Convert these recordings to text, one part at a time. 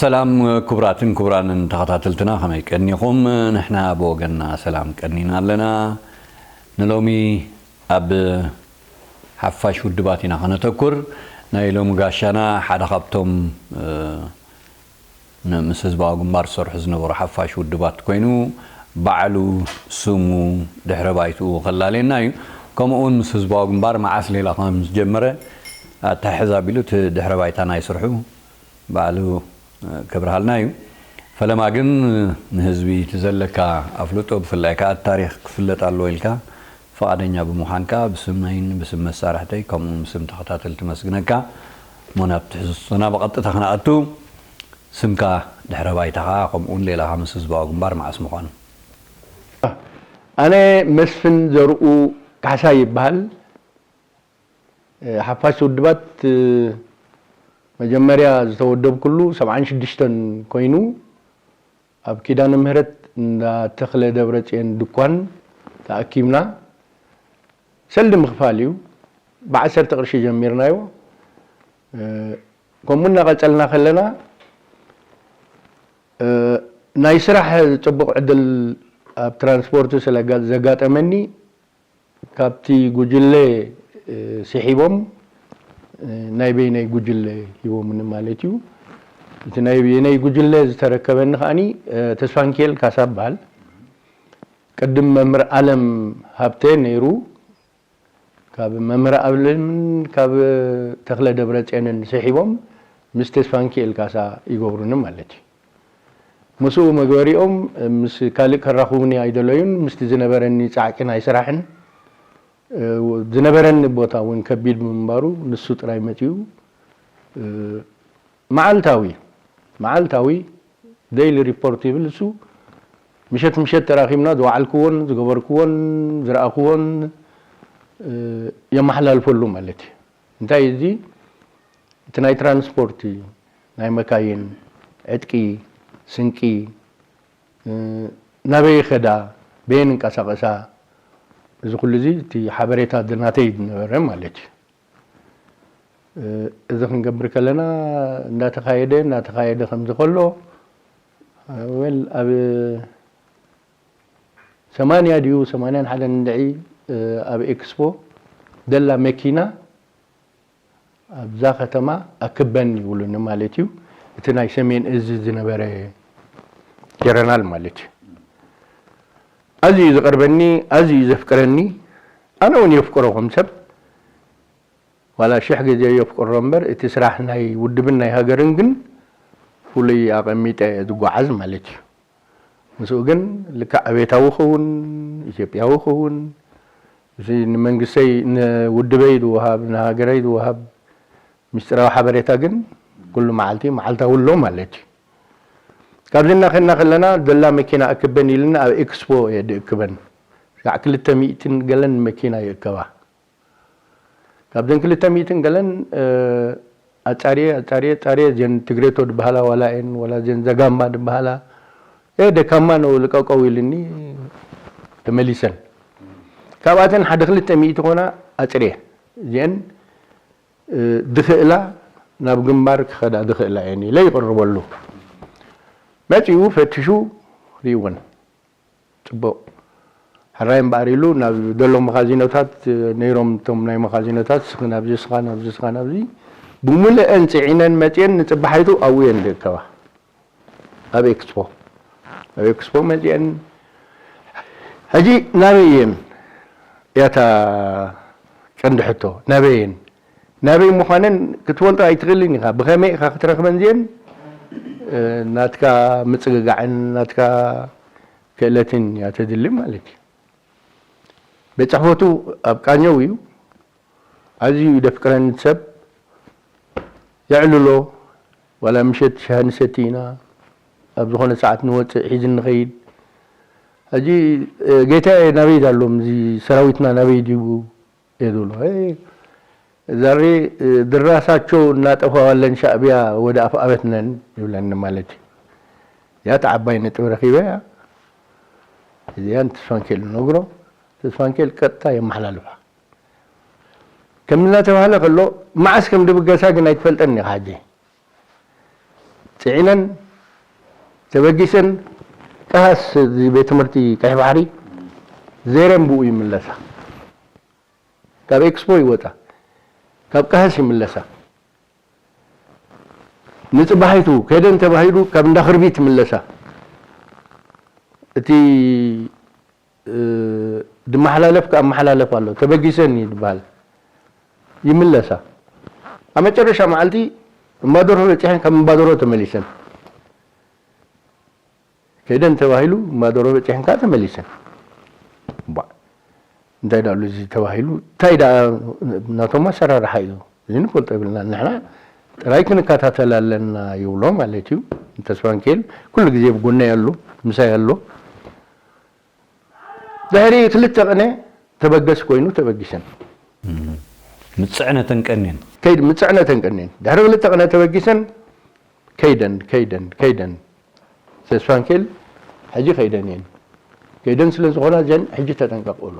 ሰላም ክቡራትን ክቡራንን ተኸታተልትና፣ ከመይ ቀኒኹም? ንሕና ብወገንና ሰላም ቀኒና ኣለና። ንሎሚ ኣብ ሓፋሽ ውድባት ኢና ከነተኩር። ናይ ሎሚ ጋሻና ሓደ ካብቶም፣ እ፣ ን-፣ ምስ ህዝባዊ ግንባር ዝሰርሑ ዝነበሩ ሓፋሽ ውድባት ኮይኑ፣ ባዕሉ ስሙ ድሕረ ባይትኡ ከላልየና እዩ። ከምኡ እውን ምስ ህዝባዊ ግንባር መዓስ ሌላ ከም ዝጀመረ ኣተሓሕዝ ኣቢሉ እቲ ድሕረ ባይታ ናይ ስርሑ ባዕሉ፣ እ፣ ከብርሃልና እዩ። ፈለማ ግን ንህዝቢ እቲ ዘለካ ኣፍልጦ፣ ብፍላይ ከኣ እቲ ታሪኽ ክፍለጥ ኣለዎ ኢልካ ፍቓደኛ ብምዃንካ ብስመይን ብስም መሳርሕተይ ከምኡውን ብስም ተኸታተልቲ መስግነካ። እሞ ናብ ትሕዝቶና ብቐጥታ ክነኣቱ፣ ስምካ ድሕረ ባይታኻ ከምኡውን ሌላኻ ምስ ህዝባዊ ግንባር መዓስ ምዃኑ? ኣነ መስፍን ዘርኡ ካሕሳይ ይበሃል። ሓፋሽ ውድባት መጀመርያ ዝተወደብኩሉ ሰብዓን ሽዱሽተን ኮይኑ ኣብ ኪዳነ ምህረት እንዳ ተኽለ ደብረጽዮን ድኳን ተኣኪብና። ሰልዲ ምኽፋል እዩ። ብዓሰርተ ቅርሺ ጀሚርናዮ። ከምኡ እናቐጸልና ከለና፣ እ፣ ናይ ስራሕ ጽቡቕ ዕድል ኣብ ትራንስፖርት ስለ ጋ-፣ ዘጋጠመኒ፣ ካብቲ ጉጅለ፣ እ፣ ስሒቦም፣ እ፣ ናይ በይነይ ጉጅለ ሂቦምኒ ማለት እዩ። እቲ ናይ በይነይ ጉጅለ ዝተረከበኒ ከኣኒ፣ እ፣ ተስፋንኪኤል ካሳ በሃል። ቅድም መምህር ኣለም ሃብተ ነይሩ። ካብ መምህር ኣብልን ካብ ተኽለ ደብረጽዮንን ስሒቦም ምስ ተስፋንኪኤል ካሳ ይገብሩኒ ማለት እዩ። ምስኡ መግበሪኦም ምስ ካልእ ከራኽቡኒ ኣይደለዩን። ምስቲ ዝነበረኒ ጻዕቂ ናይ ስራሕን፣ እ፣ ዝነበረኒ ቦታ እውን ከቢድ ብምንባሩ ንሱ ጥራይ መጺኡ፣ እ፣ መዓልታዊ፣ መዓልታዊ ዴይሊ ሪፖርት ይብል እሱ። ምሸት ምሸት ተራኺብና ዝወዓልክዎን ዝገበርክዎን ዝረኣኽዎን፣ እ፣ የመሓላልፈሉ ማለት እዩ። እንታይ እዚ? እቲ ናይ ትራንስፖርት፣ ናይ መካይን፣ ዕጥቂ፣ ስንቂ፣ እ፣ ናበይ ይኸዳ፣ በየን እንቀሳቐሳ፣ እዚ ኩሉ እዚ እቲ ሓበሬታ ናተይ ዝነበረ ማለት እዩ። እ፣ እዚ ክንገብር ከለና እንዳተኻየደ፣ እንዳተኻየደ ከምዚ ከሎ፣ እ፣ ዌል፣ ኣብ ሰማንያ ድዩ ሰማንያን ሓደን እንድዒ፣ እ፣ ኣብ ኤክስፖ ደላ መኪና ኣብዛ ከተማ ኣክበኒ ይብሉኒ ማለት እዩ። እቲ ናይ ሰሜን እዝ ዝነበረ ጀረናል ማለት እዩ። ኣዝዩ እዩ ዝቐርበኒ፣ ኣዝዩ እዩ ዘፍቅረኒ። ኣነ እውን የፍቅሮ ከም ሰብ። ዋላ ሽሕ ግዜ የፍቅሮ እምበር፣ እቲ ስራሕ ናይ ውድብን ናይ ሃገርን ግን ፍሉይ ኣቐሚጠ እየ ዝጓዓዝ ማለት እዩ። ምስኡ ግን ልክዕ ኣቤታዊ ኸውን፣ ኢትዮጵያዊ ኸውን፣ እዚ ንመንግስተይ፣ ንውድበይ ዝወሃብ፣ ንሃገረይ ዝወሃብ ምስጢራዊ ሓበሬታ ግን ኩሉ መዓልቲ፣ መዓልታዊ ኣሎ ማለት እዩ። ካብዚ እናኸድና ከለና፣ ዘላ መኪና እክበን ኢልና ኣብ ኤክስፖ እየ ድእክበን። ክሳዕ ክልተ ሚእትን ገለን መኪና ይእከባ። ካብዘን ክልተ ሚእትን ገለን፣ እ፣ ኣጻርየ፣ ኣጻርየ፣ ኣጻርየ፣ እዘን ትግሬቶ ዝበሃላ ዋላ እየን፣ ዋላ እዘን ዘጋማ ዝበሃላ፣ እ፣ ደካማ ነው፣ ልቀቀው ኢልኒ፣ ተመሊሰን። ካብኣተን ሓደ ክልተ ሚእቲ ኮና ኣጽርየ። እዚአን፣ እ፣ ድኽእላ፣ ናብ ግንባር ክኸዳ ድኽእላ እየን ኢለ ይቕርበሉ። መጺኡ ፈትሹ ርእይወን። ጽቡቕ። ሕራይ እምበኣር ኢሉ ናብ ዘሎ መኻዚኖታት ነይሮም፣ እቶም ናይ መኻዚኖታት፣ ስኽ ናብዚ፣ ስኻ ናብዚ፣ ስኻ ናብዚ፣ ብምልአን ጽዒነን መጺአን፣ ንጽባሓይቱ ኣብኡ እየን ዝእከባ። ኣብ ኤክስፖ፣ ኣብ ኤክስፖ መጺአን፣ ሕጂ ናበይ እየን? እያ እታ ቀንዲ ሕቶ። ናበይ እየን? ናበይ ምዃነን ክትፈልጦ ኣይትኽእልን ኢኻ። ብኸመይ ኢኻ ክትረኽበን እዚአን? እ፣ ናትካ ምጽግጋዕን ናትካ ክእለትን እያ ተድሊ ማለት እዩ። ቤት ጽሕፈቱ ኣብ ቃኘው እዩ። ኣዝዩ እዩ ደፍቅረኒ እቲ ሰብ። የዕልሎ፣ ዋላ ምሸት ሻሂ ንሰቲ ኢና፣ ኣብ ዝኾነ ሰዓት ንወጽእ፣ ሒዝኒ ንኸይድ። ሕጂ፣ እ፣ ጌታዬ ናበይ ኣሎ? እዚ ሰራዊትና ናበይ ድዩ? እየ ዝብሎ። "እ፣ ዛሬ፣ እ፣ ድራሳቸው እናጠፋዋለን ሻዕቢያ ወደ አፍአበት ነን" ይብለኒ ማለት እዩ። እዚኣ እታ ዓባይ ነጥቢ ረኺበ እያ። እዚኣ ንተስፋንኬል ንነግሮ፣ ተስፋንኬል ቀጥታ የመሓላልፋ። ከም እናተባህለ ከሎ፣ መዓስ ከም ድብገሳ ግን ኣይትፈልጠን ኢኻ ሕጂ። ጽዒነን ተበጊሰን ቀሃስ እዚ ቤት ትምህርቲ ቀይሕ ባሕሪ ዜረን ብኡ ይምለሳ። ካብ ኤክስፖ ይወጻ፣ ካብ ቀሃስ ይምለሳ። ንጽባሒቱ ከደን ተባሂሉ ካብ እንዳ ክርቢት ይምለሳ። እቲ እ፣ ድመሓላለፍ ክኣመሓላለፍ ኣሎ፣ ተበጊሰን እዩ ዝበሃል። ይምለሳ። ኣብ መጨረሻ መዓልቲ እምባደሮ በጺሐን ካብ እምባደሮ ተመሊሰን። ከይደን ተባሂሉ እምባደሮ በጺሐን ከዓ ተመሊሰን። ቧ፣ እንታይ ደኣ ኣሎ እዚ ተባሂሉ፣ እንታይ ደኣ ናቶም ኣሰራርሓ እዩ። እዚ ንፈልጦ የብልና። ንሕና ጥራይ ክንከታተል ኣለና ይብሎ ማለት እዩ። ተስፋንኬል ኩሉ ግዜ ብጎነይ ኣሎ፣ ምሳይ ኣሎ። ድሕሪ ክልተ ቅነ ተበገስ ኮይኑ ተበጊሰን። ምጽዕነተን ቀኔን። ከይድ ምጽዕነተን ቀኔን። ድሕሪ ክልተ ቅነ ተበጊሰን ከይደን፣ ከይደን፣ ከይደን። ተስፋንኬል ሕጂ ከይደን እየን። ከይደን ስለ ዝኾና እዘን ሕጂ ተጠንቀቕ ብሎ።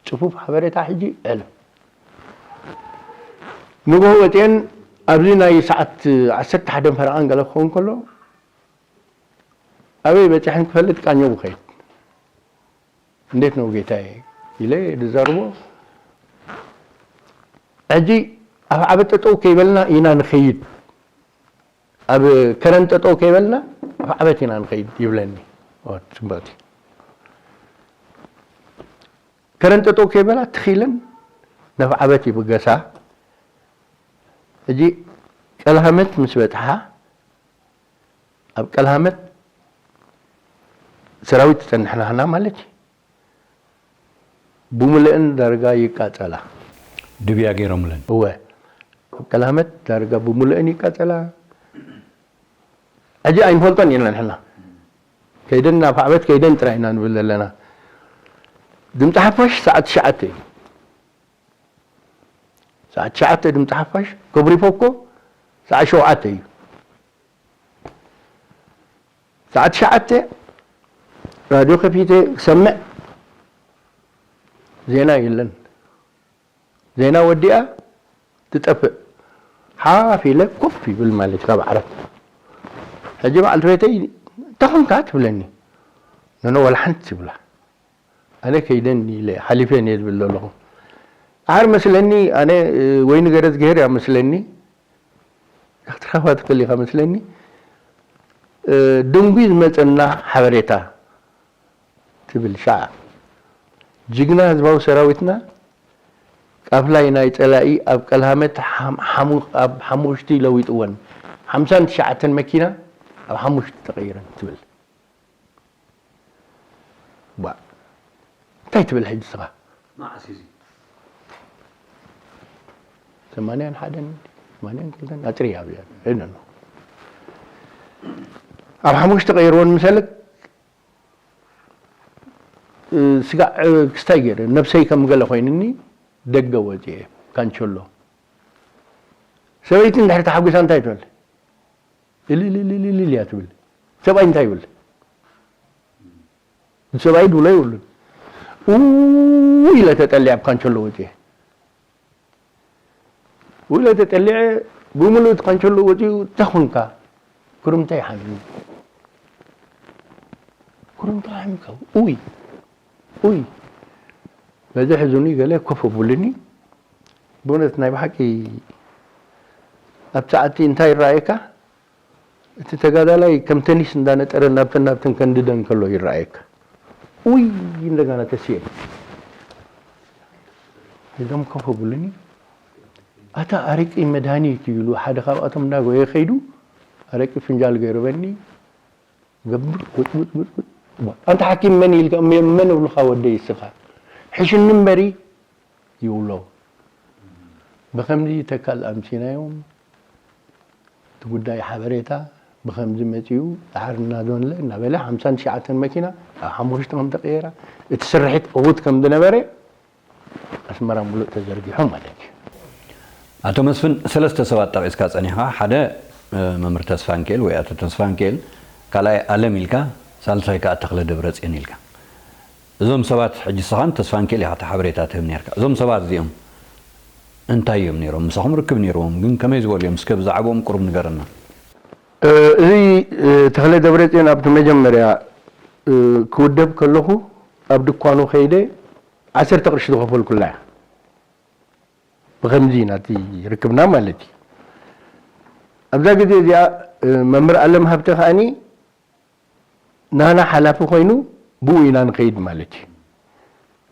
ጽፉፍ ሓበሬታ ሕጂ ዕለ። ንግሆ ወጺኤን ኣብዚ ናይ ሰዓት ዓሰርተ ሓደ ፈረቓን ገለ ክኸውን ከሎ፣ ኣበይ በጺሐን ክፈልጥ ቃኘው ክኸይድ። "እንዴት ነው ጌታዬ?" ኢለ ድዛርቦ። "ሕጂ ኣብ ዓበት ጠጠው ከይበልና ኢና ንኸይድ። ኣብ ከረን ጠጠው ከይበልና ኣብ ዓበት ኢና ንኸይድ" ይብለኒ። ኦ፣ ጽብቕቲ። ከረን ጠጠው ከይበላ ትኺለን ናብ ዓበት ይብገሳ። ሕጂ ቀልሃመት ምስ በጽሓ፣ ኣብ ቀልሃመት ሰራዊት ዝጸንሕናህና ማለት እዩ። ብሙሉእን ዳርጋ ይቃጸላ። ድብያ ገይሮምለን። እወ። ኣብ ቀልሃመት ዳርጋ ብሙሉእን ይቃጸላ። ሕጂ ኣይንፈልጦን ኢና ንሕና። ከይደን ናብ ዓበት ከይደን ጥራይ ኢና ንብል ዘለና። ድምጺ ሓፋሽ ሰዓት ትሽዓተ እዩ። ሰዓት ትሽዓተ ድምጺ ሓፋሽ፣ ከብሪፎ እኮ ሰዓት ሸውዓተ እዩ። ሰዓት ትሽዓተ ራድዮ ከፊተ ክሰምዕ፣ ዜና የለን። ዜና ወዲኣ ትጠፍእ። ሓፍ ኢለ ኮፍ ይብል ማለት ካብ ዓራት። ሕጂ በዓልቲ ቤተይ፣ "እንታይ ኾንካ?" ትብለኒ። "ኖኖ፣ ዋላ ሓንቲ" ትብላ። ኣነ ከይደን ኢለ ሓሊፈን እየ ዝብል ዘለኹ። ድሓር መስለኒ፣ ኣነ፣ እ፣ ወይኒ ገረዝግሄር እያ መስለኒ። ክትረኽባ ትኽእል ኢኻ መስለኒ። እ፣ ደንጉዩ ዝመጸና ሓበሬታ ትብል ሻዕ። ጅግና ህዝባዊ ሰራዊትና ቃፍላይ ናይ ጸላኢ ኣብ ቀልሃመት ሓም-፣ ሓሙ-፣ ኣብ ሓሙሽቲ ለዊጥወን። ሓምሳን ትሽዓተን መኪና ኣብ ሓሙሽቲ ተቐይረን ትብል። ባ፣ እንታይ ትብል ሕጂ ስኻ? መዓስ እዩ እዚ? ሰማንያን ሓደን፣ ሰማንያን ክልተን፣ ኣጥሪ ኣብያ፣ ሄደን። ኣብ ሓሙሽተ ቀይርወን ምሰለክ፣ እ፣ ስጋዕ፣ እ፣ ክስታይ ገይረ፣ ነብሰይ ከም ገለ ኮይንኒ፣ ደገ ወፅየ፣ ካንቸሎ። ሰበይቲ እንድሕር ተሓጒሳ እንታይ ትብል? እልልልልልል እያ ትብል። ሰብኣይ እንታይ ይብል? ሰብኣይ ድብሎ ይብሉን። ኡ ኢለ ተጠሊዐ ኣብ ካንቸሎ ወፅየ። ኡ ኢለ ተጠሊዐ ብምሉእ እቲ ካንቸሎ ወፂኡ፣ እንታይ ኾንካ? ኩርምታይ ሓሚሙ። ኩርምታይ ሓሚምካ? ኡይ፣ ኡይ። በዚ ሕዙኒ ገለ ኮፍ ኣብሉኒ። ብእውነት ናይ ብሓቂ ኣብ ሰዓቲ እንታይ ይረኣየካ? እቲ ተጋዳላይ ከም ተኒስ እንዳነጠረ ናብተን ናብተን ከንድደን ከሎ ይረኣየካ። ኡይ፣ እንደገና ተስየን። እዞም ኮፍ ኣብሉኒ። ኣታ ኣረቂ መድሃኒት እዩ ኢሉ ሓደ ካብኣቶም እንዳጎየ ከይዱ ኣረቂ ፍንጃል ገይሩ በኒ ገብር ጉጥ ጉጥ ጉጥ ጉጥ። ኣንታ ሓኪም መን ኢልካ፣ መን እብሉኻ ወደይ እስኻ? ሕሽኒ እምበሪ ይብሎ። ብኸምዚ ተካል ኣምሲናዮም። እቲ ጉዳይ ሓበሬታ ብኸምዚ መጺኡ፣ ደሓር እናዶንለ እናበለ ሓምሳን ትሽዓተን መኪና ኣብ ሓሙሽተ ከም ተቐየራ፣ እቲ ስርሒት ዕዉት ከም ዝነበረ ኣስመራ ሙሉእ ተዘርጊሑ ማለት እዩ። ኣቶ መስፍን፣ ሰለስተ ሰባት ጠቒስካ ጸኒሕካ። ሓደ፣ እ፣ መምህር ተስፋንኬል ወይ ኣቶ ተስፋንኬል፣ ካልኣይ ኣለም ኢልካ፣ ሳልሳይ ከኣ ተኽለ ደብረጽዮን ኢልካ። እዞም ሰባት፣ ሕጂ ንስኻን ተስፋንኬል ኢኻ እቲ ሓበሬታ ትህብ ነርካ። እዞም ሰባት እዚኦም እንታይ እዮም ነይሮም? ምሳኹም ርክብ ነይርዎም፣ ግን ከመይ ዝበሉ እዮም? እስከ ብዛዕባኦም ቁሩብ ንገረና። እዚ ተኽለ ደብረፅዮን ኣብቲ መጀመርያ ክውደብ ከለኹ ኣብ ድኳኑ ከይደ ዓሰርተ ቅርሺ ዝኸፈልኩላ እያ። ብኸምዚ ኢና እቲ ርክብና ማለት እዩ። ኣብዛ ግዜ እዚኣ መምህር ኣለም ሃብተ ከዓኒ ናና ሓላፊ ኮይኑ ብኡ ኢና ንኸይድ ማለት እዩ።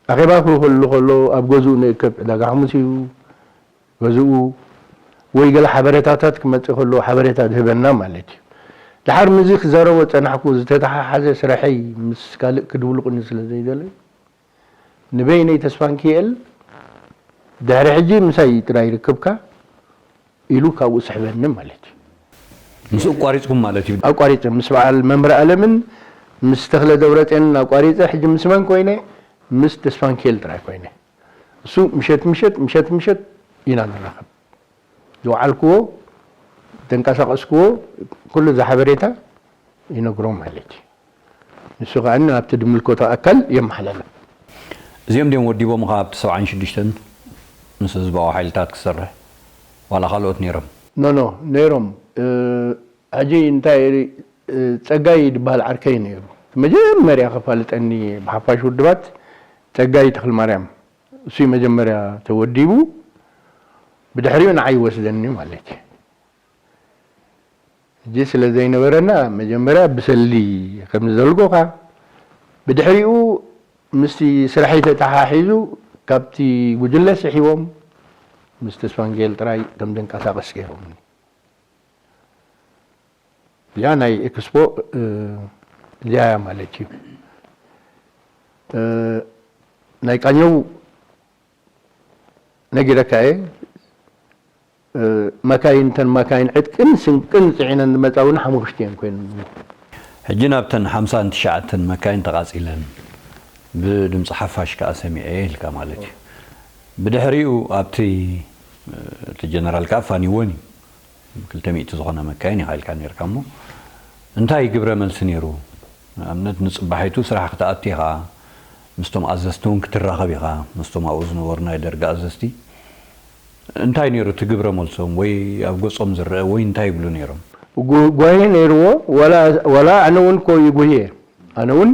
ኣኼባ ክህሉ ከሎ ኣብ ገዝኡ ንእከብ፣ ዕዳጋ ሓሙስ እዩ ገዝኡ፣ ወይ ገለ ሓበሬታታት ክመጽእ ከሎ ሓበሬታ ዝህበና ማለት እዩ። ድሓር ምስዚ ክዛረቦ ጸናሕኩ፣ ዝተተሓሓዘ ስርሐይ ምስ ካልእ ክድብልቑኒ ስለ ዘይደለዩ፣ ንበይነይ ተስፋንኪኤል ድሕሪ ሕጂ ምሳይ ጥራይ ርክብካ ኢሉ ካብኡ ስሕበኒ ማለት እዩ። ምስኡ ኣቋሪጽኩም ማለት እዩ? ኣቋሪጸ፣ ምስ በዓል መምህር ኣለምን ምስ ተኽለ ደብረጽዮንን ኣቋሪጸ። ሕጂ ምስ መን ኮይነ? ምስ ተስፋንኪኤል ጥራይ ኮይነ። እሱ ምሸት ምሸት ምሸት ምሸት ኢና ንራኸብ። ዝወዓልክዎ፣ ተንቀሳቐስክዎ ኩሉ እዛ ሓበሬታ ይነግሮ ማለት እዩ። ንሱ ከኣ ናብቲ ዝምልከቶ ኣካል የመሓላልፍ። እዚኦም ድዮም ወዲቦምኻ ኣብቲ ሰብዓን ሽዱሽተን ምስ ህዝባዊ ሓይልታት ክሰርሕ? ዋላ ካልኦት ነይሮም? ኖ፣ ኖ፣ ነይሮም። እ፣ ሕጂ እንታይ፣ እ፣ ጸጋይ ዝበሃል ዓርከይ ነይሩ። መጀመርያ ከፋልጠኒ ብሓፋሽ ውድባት ጸጋይ ተኽለማርያም። እሱ መጀመርያ ተወዲቡ፣ ብድሕሪኡ ንዓይ ይወስደኒ ማለት እዩ። ሕጂ ስለ ዘይነበረና፣ መጀመርያ ብሰሊ ከም ዘልጎኻ፣ ብድሕሪኡ ምስቲ ስራሐይ ተተሓሒዙ ካብቲ ጉጅለ ስሒቦም ምስ ተስፋንጌል ጥራይ ከም ዝንቀሳቐስ ገይሮምኒ። እዚኣ ናይ ኤክስፖ፣ እ፣ እዚኣ እያ ማለት እዩ። እ፣ ናይ ቃኘው ነጊረካ እየ። እ፣ መካይን፣ እተን መካይን ዕጥቅን ስንቅን ጽዒነን ዝመጻ እውን ሓሙሽተ እየን ኮይነን። ሕጂ ናብተን ሓምሳን ትሽዓተን መካይን ተቓጺለን ብድምፂ ሓፋሽ ከኣ ሰሚዐ ኢልካ ማለት እዩ። ብድሕሪኡ ኣብቲ፣ እ፣ እቲ ጀነራል ከኣ ኣፋኒወን እዩ። ክልተ ሚእቲ ዝኾና መካይን ኢኻ ኢልካ ነይርካ እሞ፣ እንታይ ግብረ መልሲ ነይሩ? ንኣብነት ንጽባሒቱ ስራሕ ክትኣቱ ኢኻ፣ ምስቶም ኣዘዝቲ እውን ክትራኸብ ኢኻ፣ ምስቶም ኣብኡ ዝነበሩ ናይ ደርጊ ኣዘዝቲ። እንታይ ነይሩ እቲ ግብረ መልሶም? ወይ ኣብ ገጾም ዝረአ ወይ እንታይ ይብሉ ነይሮም? ጉ-፣ ጓሂ ነይርዎ፣ ዋላ፣ ዋላ ኣነ እውን እኮ ይጉህየ። ኣነ እውን፣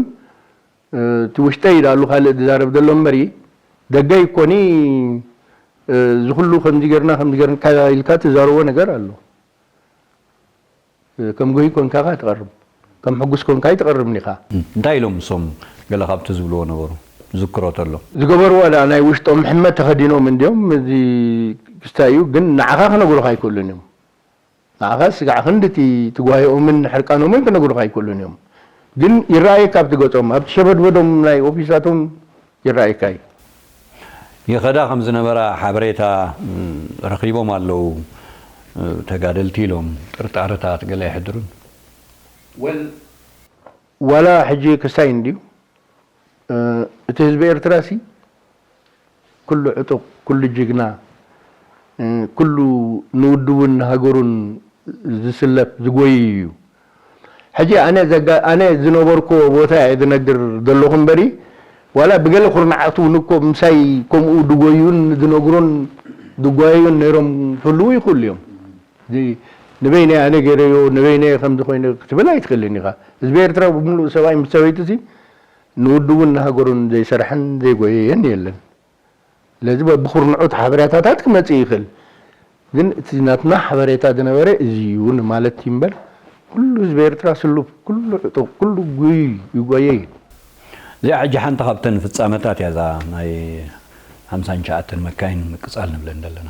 እ፣ እቲ ውሽጠይ ዳሉ ካልእ ዝዛረብ ዘሎ እምበሪ፣ ደገ ይኮኒ፣ እ፣ እዚ ኩሉ ከምዚ ጌርና፣ ከምዚ ጌርና ኢልካ ትዛረቦ ነገር ኣሎ። እ፣ ከም ጉሂ ኮንካ ኢኻ ትቐርብ፣ ከም ሕጉስ ኮንካ ኣይትቐርብን ኢኻ። እንታይ ኢሎም እሶም ገለ ካብቲ ዝብልዎ ነበሩ? ዝክሮ ተሎ። ዝገበርዎ ደኣ ናይ ውሽጦም ሕመ ተኸዲኖም እንድዮም፣ እዚ ክስታይ እዩ፣ ግን ንዓኻ ክነግሩኻ ኣይክእሉን እዮም። ንዓኻ ስጋዕ ክንዲ እቲ ትጓሂኦምን ሕርቃኖምን ክነግሩኻ ኣይክእሉን እዮም። ግን ይረኣየካ ኣብቲ ገጾም፣ ኣብቲ ሸበድበዶም ናይ ኦፊሳቶም ይረኣየካ እዩ። ይኸዳ ከም ዝነበራ ሓበሬታ፣ ም፣ ረኺቦም ኣለዉ፣ እ፣ ተጋደልቲ ኢሎም ጥርጣረታት ገለ ኣይሕድሩን? ወል-፣ ዋላ ሕጂ ክስታይ እንድዩ፣ እ፣ እቲ ህዝቢ ኤርትራሲ ኩሉ ዕጡቕ፣ ኩሉ ጅግና፣ እ፣ ኩሉ ንውድቡን ንሃገሩን ዝስለፍ ዝጎይ እዩ። ሕጂ ኣነ ዘጋ-፣ ኣነ ዝነበርኩዎ ቦታ እየ ዝነግር ዘለኹ እምበሪ፣ ዋላ ብገለ ኩርናዓት እውን እኮ ምሳይ ከምኡ ዝጎዩን ዝነግሩን ዝጓየዩን ነይሮም ክህልዉ ይኽእሉ እዮም። እዚ ንበይነይ ኣነ ገይረዮ፣ ንበይነይ ከምዚ ኮይነ ክትብል ኣይትኽእልን ኢኻ። ህዝቢ ኤርትራ ብምሉእ ሰብኣይ ምስ ሰበይቲ ሲ ንውድቡን ንሃገሩን ዘይሰርሐን ዘይጎየየን የለን። ስለዚ በብኹርንዑ እቲ ሓበሬታታት ክመጽእ ይኽእል። ግን እቲ ናትና ሓበሬታ ዝነበረ እዚ እዩ ንማለት እዩ እምበር፣ ኩሉ ህዝቢ ኤርትራ ስሉፍ፣ ኩሉ ዕጡቕ፣ ኩሉ ጉይ ይጎየ እዩ። እዚኣ ሕጂ ሓንቲ ካብተን ፍጻመታት እያ፣ እዛ ናይ ሓምሳን ትሽዓተን መካይን ምቅጻል ንብለን ዘለና።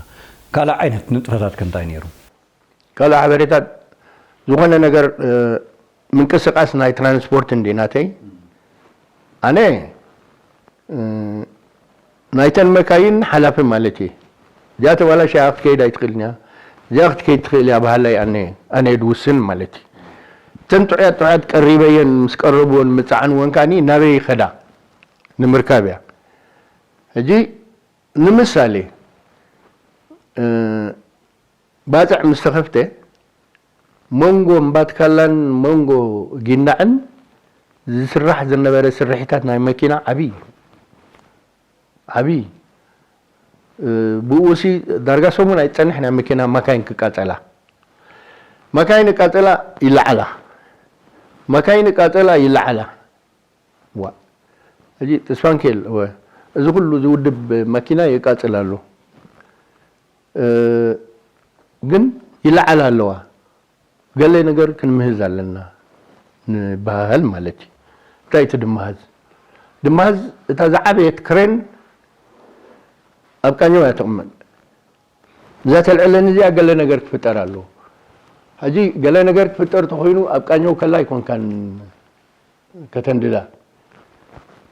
ካልእ ዓይነት ንጥፈታት ከ እንታይ ነይሩ? ካልእ ሓበሬታት ዝኾነ ነገር፣ እ፣ ምንቅስቃስ ናይ ትራንስፖርት እንዲ ናተይ። ኣነ፣ እ፣ ናይተን መካይን ሓላፊ ማለት እየ። እዚኣ ተባላሽያ ክትከይድ ኣይትኽእልን እያ። እዚኣ ክትከይድ ትኽእል እያ በሃላይ ኣነ፣ ኣነ ድውስን ማለት እዩ። እተን ጥዑያት ጥዑያት ቀሪበየን ምስ ቀረብወን ምጽዓንወን ከኣኒ ናበይ ይኸዳ ንምርካብ እያ። ሕጂ ንምሳሌ፣ እ፣ ባጽዕ ምስ ተኸፍተ፣ መንጎ እምባትካላን መንጎ ጊንዳዕን ዝስራሕ ዝነበረ ስርሒታት ናይ መኪና ዓብዪ እዩ። ዓብዪ። እ፣ ብእኡሲ ዳርጋ ሰሙን ኣይትጸንሕን እያ መኪና፣ መካይን ክቃጸላ። መካይን ይቃጸላ ይለዓላ፣ መካይን ይቃጸላ ይለዓላ። ዋ፣ እዚ ተስፋንኬል፣ ወ-፣ እዚ ኩሉ ዝውድብ መኪና ይቃጸል ኣሎ። እ፣ ግን ይለዓላ ኣለዋ። ገለ ነገር ክንምህዝ ኣለና ንበሃል ማለት እዩ። እንታይ እቲ ድመሃዝ? ድመሃዝ እታ ዝዓበየት ክሬን ኣብ ቃኘው እያ ትቕመጥ። እዛ ተልዕለኒ እዚኣ ገለ ነገር ክፍጠር ኣለዎ። ሕጂ ገለ ነገር ክፍጠር ተኾይኑ ኣብ ቃኘው ከላ ኣይኮንካን ከተንድዳ።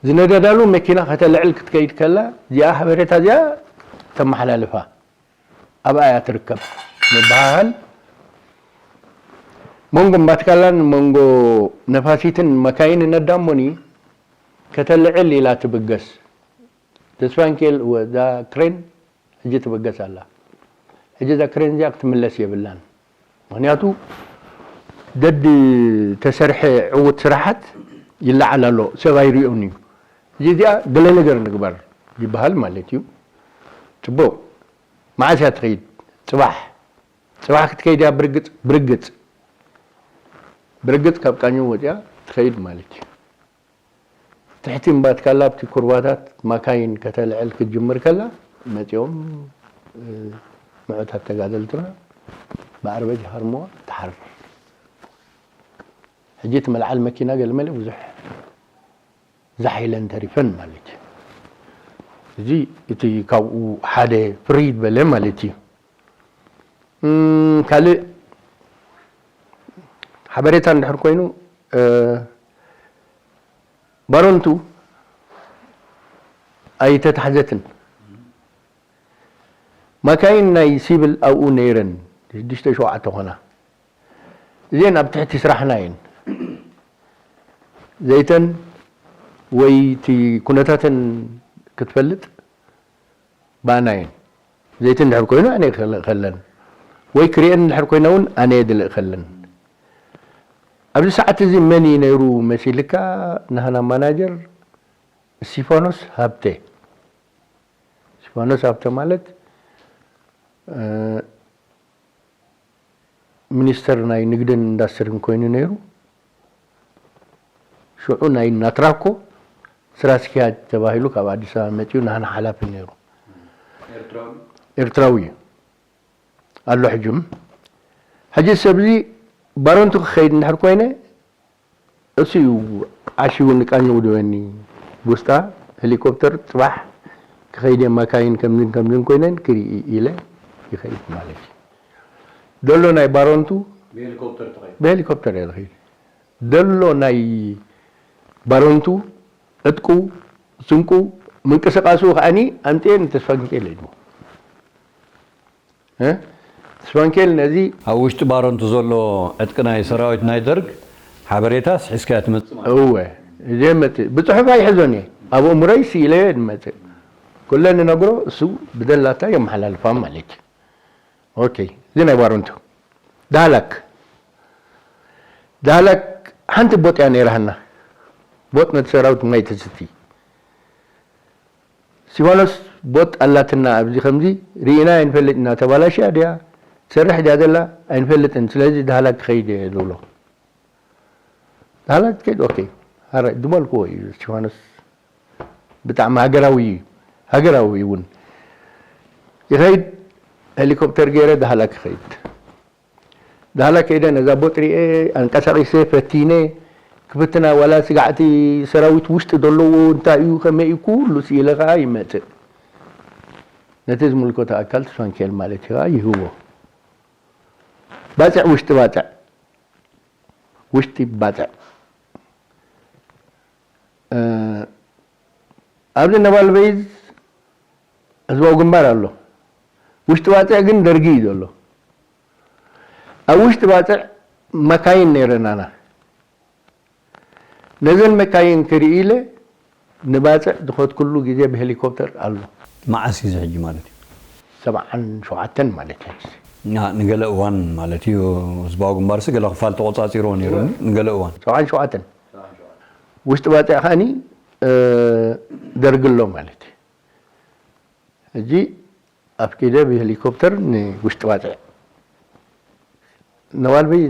ዝነደዳሉ መኪና ከተልዕል ክትከይድ ከላ እዚኣ ሓበሬታ እዚኣ ተመሓላልፋ ኣብኣ እያ ትርከብ። ምብህሃል መንጎ እምባትካላን መንጎ ነፋሲትን መካይን ነዳሞኒ ከተልዕል ኢላ ትብገስ። ተስፋንኬል ወዛ ክሬን ሕጂ ትበገስ ኣላ። ሕጂ እዛ ክሬን እዚኣ ክትምለስ የብላን። ምኽንያቱ ደድ ተሰርሐ ዕዉት ስራሓት ይለዓል ኣሎ፣ ሰብ ኣይሪኦን እዩ። እዚ እዚኣ ገለ ነገር ንግበር ይበሃል ማለት እዩ። ጽቡቕ። መዓስ እያ ትኸይድ? ጽባሕ። ጽባሕ ክትከይድ እያ ብርግጽ፣ ብርግጽ። ብርግጽ ካብ ቃኘው ወጺኣ ትኸይድ ማለት እዩ። ትሕቲ እምባትካላ ኣብቲ ኩርባታት ማካይን ከተልዕል ክትጅምር ከላ መጺኦም፣ እ፣ ምዑታት ተጋደልትና ብኣርበጅ ሃርምዋ ትሓርር። ሕጂ እቲ መልዓል መኪና ገለመለ ብዙሕ ዛሕ ኢለን ተሪፈን ማለት እዩ። እዚ እቲ ካብኡ ሓደ ፍርይ ዝበለ ማለት እዩ። እም፣ ካልእ ሓበሬታ እንድሕር ኮይኑ፣ እ፣ ባሮንቱ ኣይተታሕዘትን። ማካይን ናይ ሲቪል ኣብኡ ነይረን፣ ሽዱሽተ ሸውዓተ ኮና። እዚአን ኣብ ትሕቲ ስራሕና እየን። ዘይተን ወይ እቲ ኩነታተን ክትፈልጥ ብኣና እየን። ዘይተን እንድሕር ኮይኑ ኣነ እየ ክልእኸለን። ወይ ክሪአን እንድሕር ኮይና እውን ኣነ እየ ዝልእኸለን። ኣብዚ ሰዓት እዚ መን እዩ ነይሩ መሲልካ? ናህና ማናጀር እስቲፋኖስ ሃብተ። እስቲፋኖስ ሃብተ ማለት፣ እ፣ ሚኒስተር ናይ ንግድን ኢንዳስትሪን ኮይኑ ነይሩ። ሽዑ ናይ ናትራኮ ስራ ኣስኪያጅ ተባሂሉ ካብ ኣዲስ ኣበባ መጺኡ ናህና ሓላፊ ነይሩ። ኤርትራዊ? ኤርትራዊ እዩ። ኣሎ ሕጂ። ሕጂ ሰብዚ ባረንቱ ክኸይድ እንድሕር ኮይነ፣ እሱ እዩ ዓሽጉ ንቃኘው ድበኒ። ውስጣ ሄሊኮፕተር ጽባሕ ክኸይድ እየ፣ ማካይን ከምዝን ከምዝን ኮይነን ክርኢ ኢለ ይኸይድ ማለት እዩ። ደሎ ናይ ባረንቱ ብሄሊኮፕተር ተኸይዱ? ብሄሊኮፕተር እየ ዝኸይድ። ደሎ ናይ ባረንቱ ዕጥቁ፣ ስንቁ፣ ምንቅስቃሱ ከዓኒ ኣምጥኤ ንተስፋ ሚካኤል ሂብዎ። እ? ተስፋ ሚካኤል ነዚ ኣብ ውሽጢ ባረንቱ ዘሎ ዕጥቂ ናይ ሰራዊት ናይ ደርግ ሓበሬታስ ሒዝካዮ ትመጽእ ማለት እዩ። እወ፣ እዘ መጽእ። ብጽሑፍ ኣይሕዞን እየ። ኣብ ኣእምሮይ ስኢለዮ እየ ዝመጽእ። ኩለን ንነግሮ፣ እሱ ብደላታ የመሓላልፋ ማለት እዩ። ኦኬ፣ እዚ ናይ ባረንቱ። ዳህላክ። ዳህላክ ሓንቲ ቦጥ እያ ነይራትና። ቦጥ ነቲ ሰራዊት ማይ ተስቲ። እስቲፋኖስ፣ ቦጥ ኣላትና ኣብዚ ከምዚ ርኢና ኣይንፈልጥ ኢና፣ ተባላሽያ ድያ ትሰርሕ ድያ ዘላ ኣይንፈልጥን፣ ስለዚ ዳህላክ ክኸይድ እየ ዝብሎ። ዳህላክ ትከይድ፣ ኦኬ። ኣረ፣ ዝበልክዎ እዩ እስቲፋኖስ። ብጣዕሚ ሃገራዊ እዩ። ሃገራዊ እውን። ይኸይድ፣ ሄሊኮፕተር ገይረ ዳህላክ ይኸይድ። ዳህላ ከይደ ነዛ ቦጥ ሪኤ፣ ኣንቀሳቒሰ፣ ፈቲነ፣ ክፍትና ዋላ ስጋዕቲ ሰራዊት ውሽጢ ዘለዎ እንታይ እዩ፣ ከመይ እዩ፣ ኩሉ ስኢለ ከኣ ይመጽእ። ነቲ ዝምልከቶ ኣካል ተስፋ ሚካኤል ማለት እዩ ከኣ ይህቦ። ባጽዕ ውሽጢ ባጽዕ። ውሽጢ ባጽዕ። እ፣ ኣብዚ ነባል በይዝ ህዝባዊ ግንባር ኣሎ። ውሽጢ ባጽዕ ግን ደርጊ እዩ ዘሎ። ኣብ ውሽጢ ባጽዕ መካይን ነይረናና። ነዘን መካይን ክርኢ ኢለ ንባጽዕ ዝኸድኩሉ ግዜ ብሄሊኮፕተር ኣሎ። መዓስ እዩ እዚ ሕጂ ማለት እዩ? ሰብዓን ሸውዓተን ማለት እዩ። ና-፣ ንገለ እዋን ማለት እዩ። ህዝባዊ ግንባርሲ ገለ ክፋል ተቖጻጺርዎ ነይሩ፣ እወ። ንገለ እዋን። ሰብዓን ሸውዓተን። ውሽጢ ባጽዕ ከኣኒ፣ እ፣ ደርጊ ኣሎ ማለት እዩ። ሕጂ ኣፍቂደ ብሄሊኮፕተር ንውሽጢ ባጽዕ ነባልበይ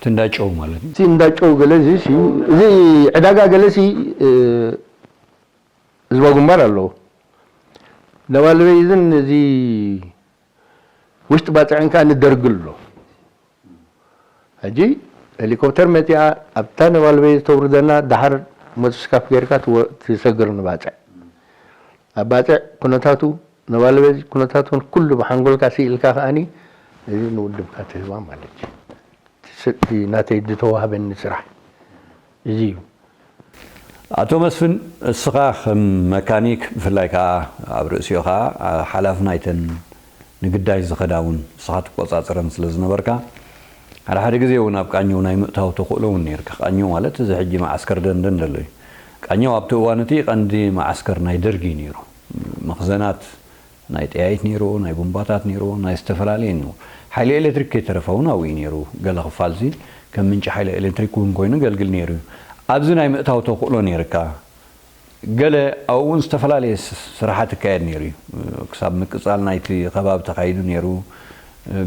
ትንዳጨው ማለት እዩ። እንዳጨው ገለ እዚ ሲ እዚ ዕዳጋ ገለ ሲ ህዝባዊ ግንባር ኣለዎ። ነባልበይ እዝን እዚ ውሽጢ ባፅዕን ከዓ ንደርግል ኣሎ። ሕጂ ሄሊኮፕተር መፂኣ ኣብታ ነባልበይ ዝተውርደና፣ ደሓር ሞቶስካፍ ጌርካ ትወ- ትሰግር ንባፅዕ። ኣብ ባፅዕ ኩነታቱ፣ ነባልበይ ኩነታቱን ኩሉ ብሓንጎልካ ስኢልካ ከዓኒ እዚ ንውድብካ ትህባ ማለት እዩ። እቲ ስ- እቲ ናተይ ዝተዋህበኒ ስራሕ እዚ እዩ። ኣቶ መስፍን፣ እስኻ ከም መካኒክ፣ ብፍላይ ከዓ ኣብ ርእሲኡ ከዓ ሓላፊ ናይተን ንግዳይ ዝኸዳ እውን ንስኻ ትቆፃፀረን ስለ ዝነበርካ፣ ሓደ ሓደ ግዜ እውን ኣብ ቃኘው ናይ ምእታው ተኽእሎ እውን ነይርካ። ቃኘው ማለት እዚ ሕጂ መዓስከር ደንደን ዘሎ እዩ። ቃኘው ኣብቲ እዋን እቲ ቀንዲ መዓስከር ናይ ደርጊ እዩ ነይሩ። መኽዘናት ናይ ጠያይት ነይሩ፣ ናይ ቡምባታት ነይሩ፣ ናይ ዝተፈላለየ ነይሩ። ሓይሊ ኤሌክትሪክ ከይተረፈ እውን ኣብኡ እዩ ነይሩ። ገለ ክፋልሲ ከም ምንጪ ሓይሊ ኤሌክትሪክ እውን ኮይኑ ገልግል ነይሩ እዩ። ኣብዚ ናይ ምእታው ተኽእሎ ነይርካ። ገለ ኣብኡ እውን ዝተፈላለየ ስ- ስራሓት ይካየድ ነይሩ እዩ። ክሳብ ምቅፃል ናይቲ ከባቢ ተኻይዱ ነይሩ።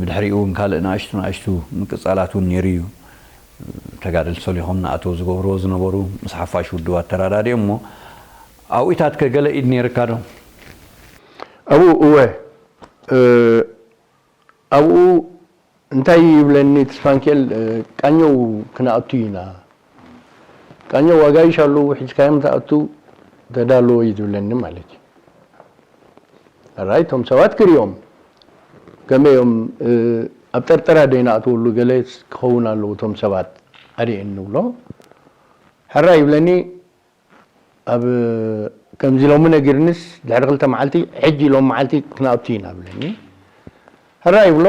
ብድሕሪኡ እውን ካልእ ንኣሽቱ ንኣሽቱ ምቅፃላት እውን ነይሩ እዩ። ተጋደልቲ ሰሊኾም ንኣተው ዝገብርዎ ዝነበሩ ምስ ሓፋሽ ውድባት ተረዳዲኦም እሞ ኣብኡታት ከ ገለ ኢድ ነይርካ ዶ? ኣብኡ እወ እ፣ ኣብኡ እንታይ ይብለኒ ትስፋንኬል እ፣ ቃኘው ክነኣቱ ኢና ቃኘው ዋጋይሽ ኣለዉ ሒዝካዮም ትኣቱ ተዳለዎ እዩ ዝብለኒ ማለት እዩ። ሕራይ እቶም ሰባት ክሪኦም ከመይ እዮም እ፣ ኣብ ጠርጠራ ደይንኣትወሉ ገለ ክኸውን ኣለዉ እቶም ሰባት ኣሪኤኒ ንብሎ። ሕራይ ይብለኒ ኣብ ከምዚ ሎሚ ነጊርንስ ድሕሪ ክልተ መዓልቲ ሕጂ ሎም መዓልቲ ክንኣቱ ኢና ብለኒ። ሕራይ ይብሎ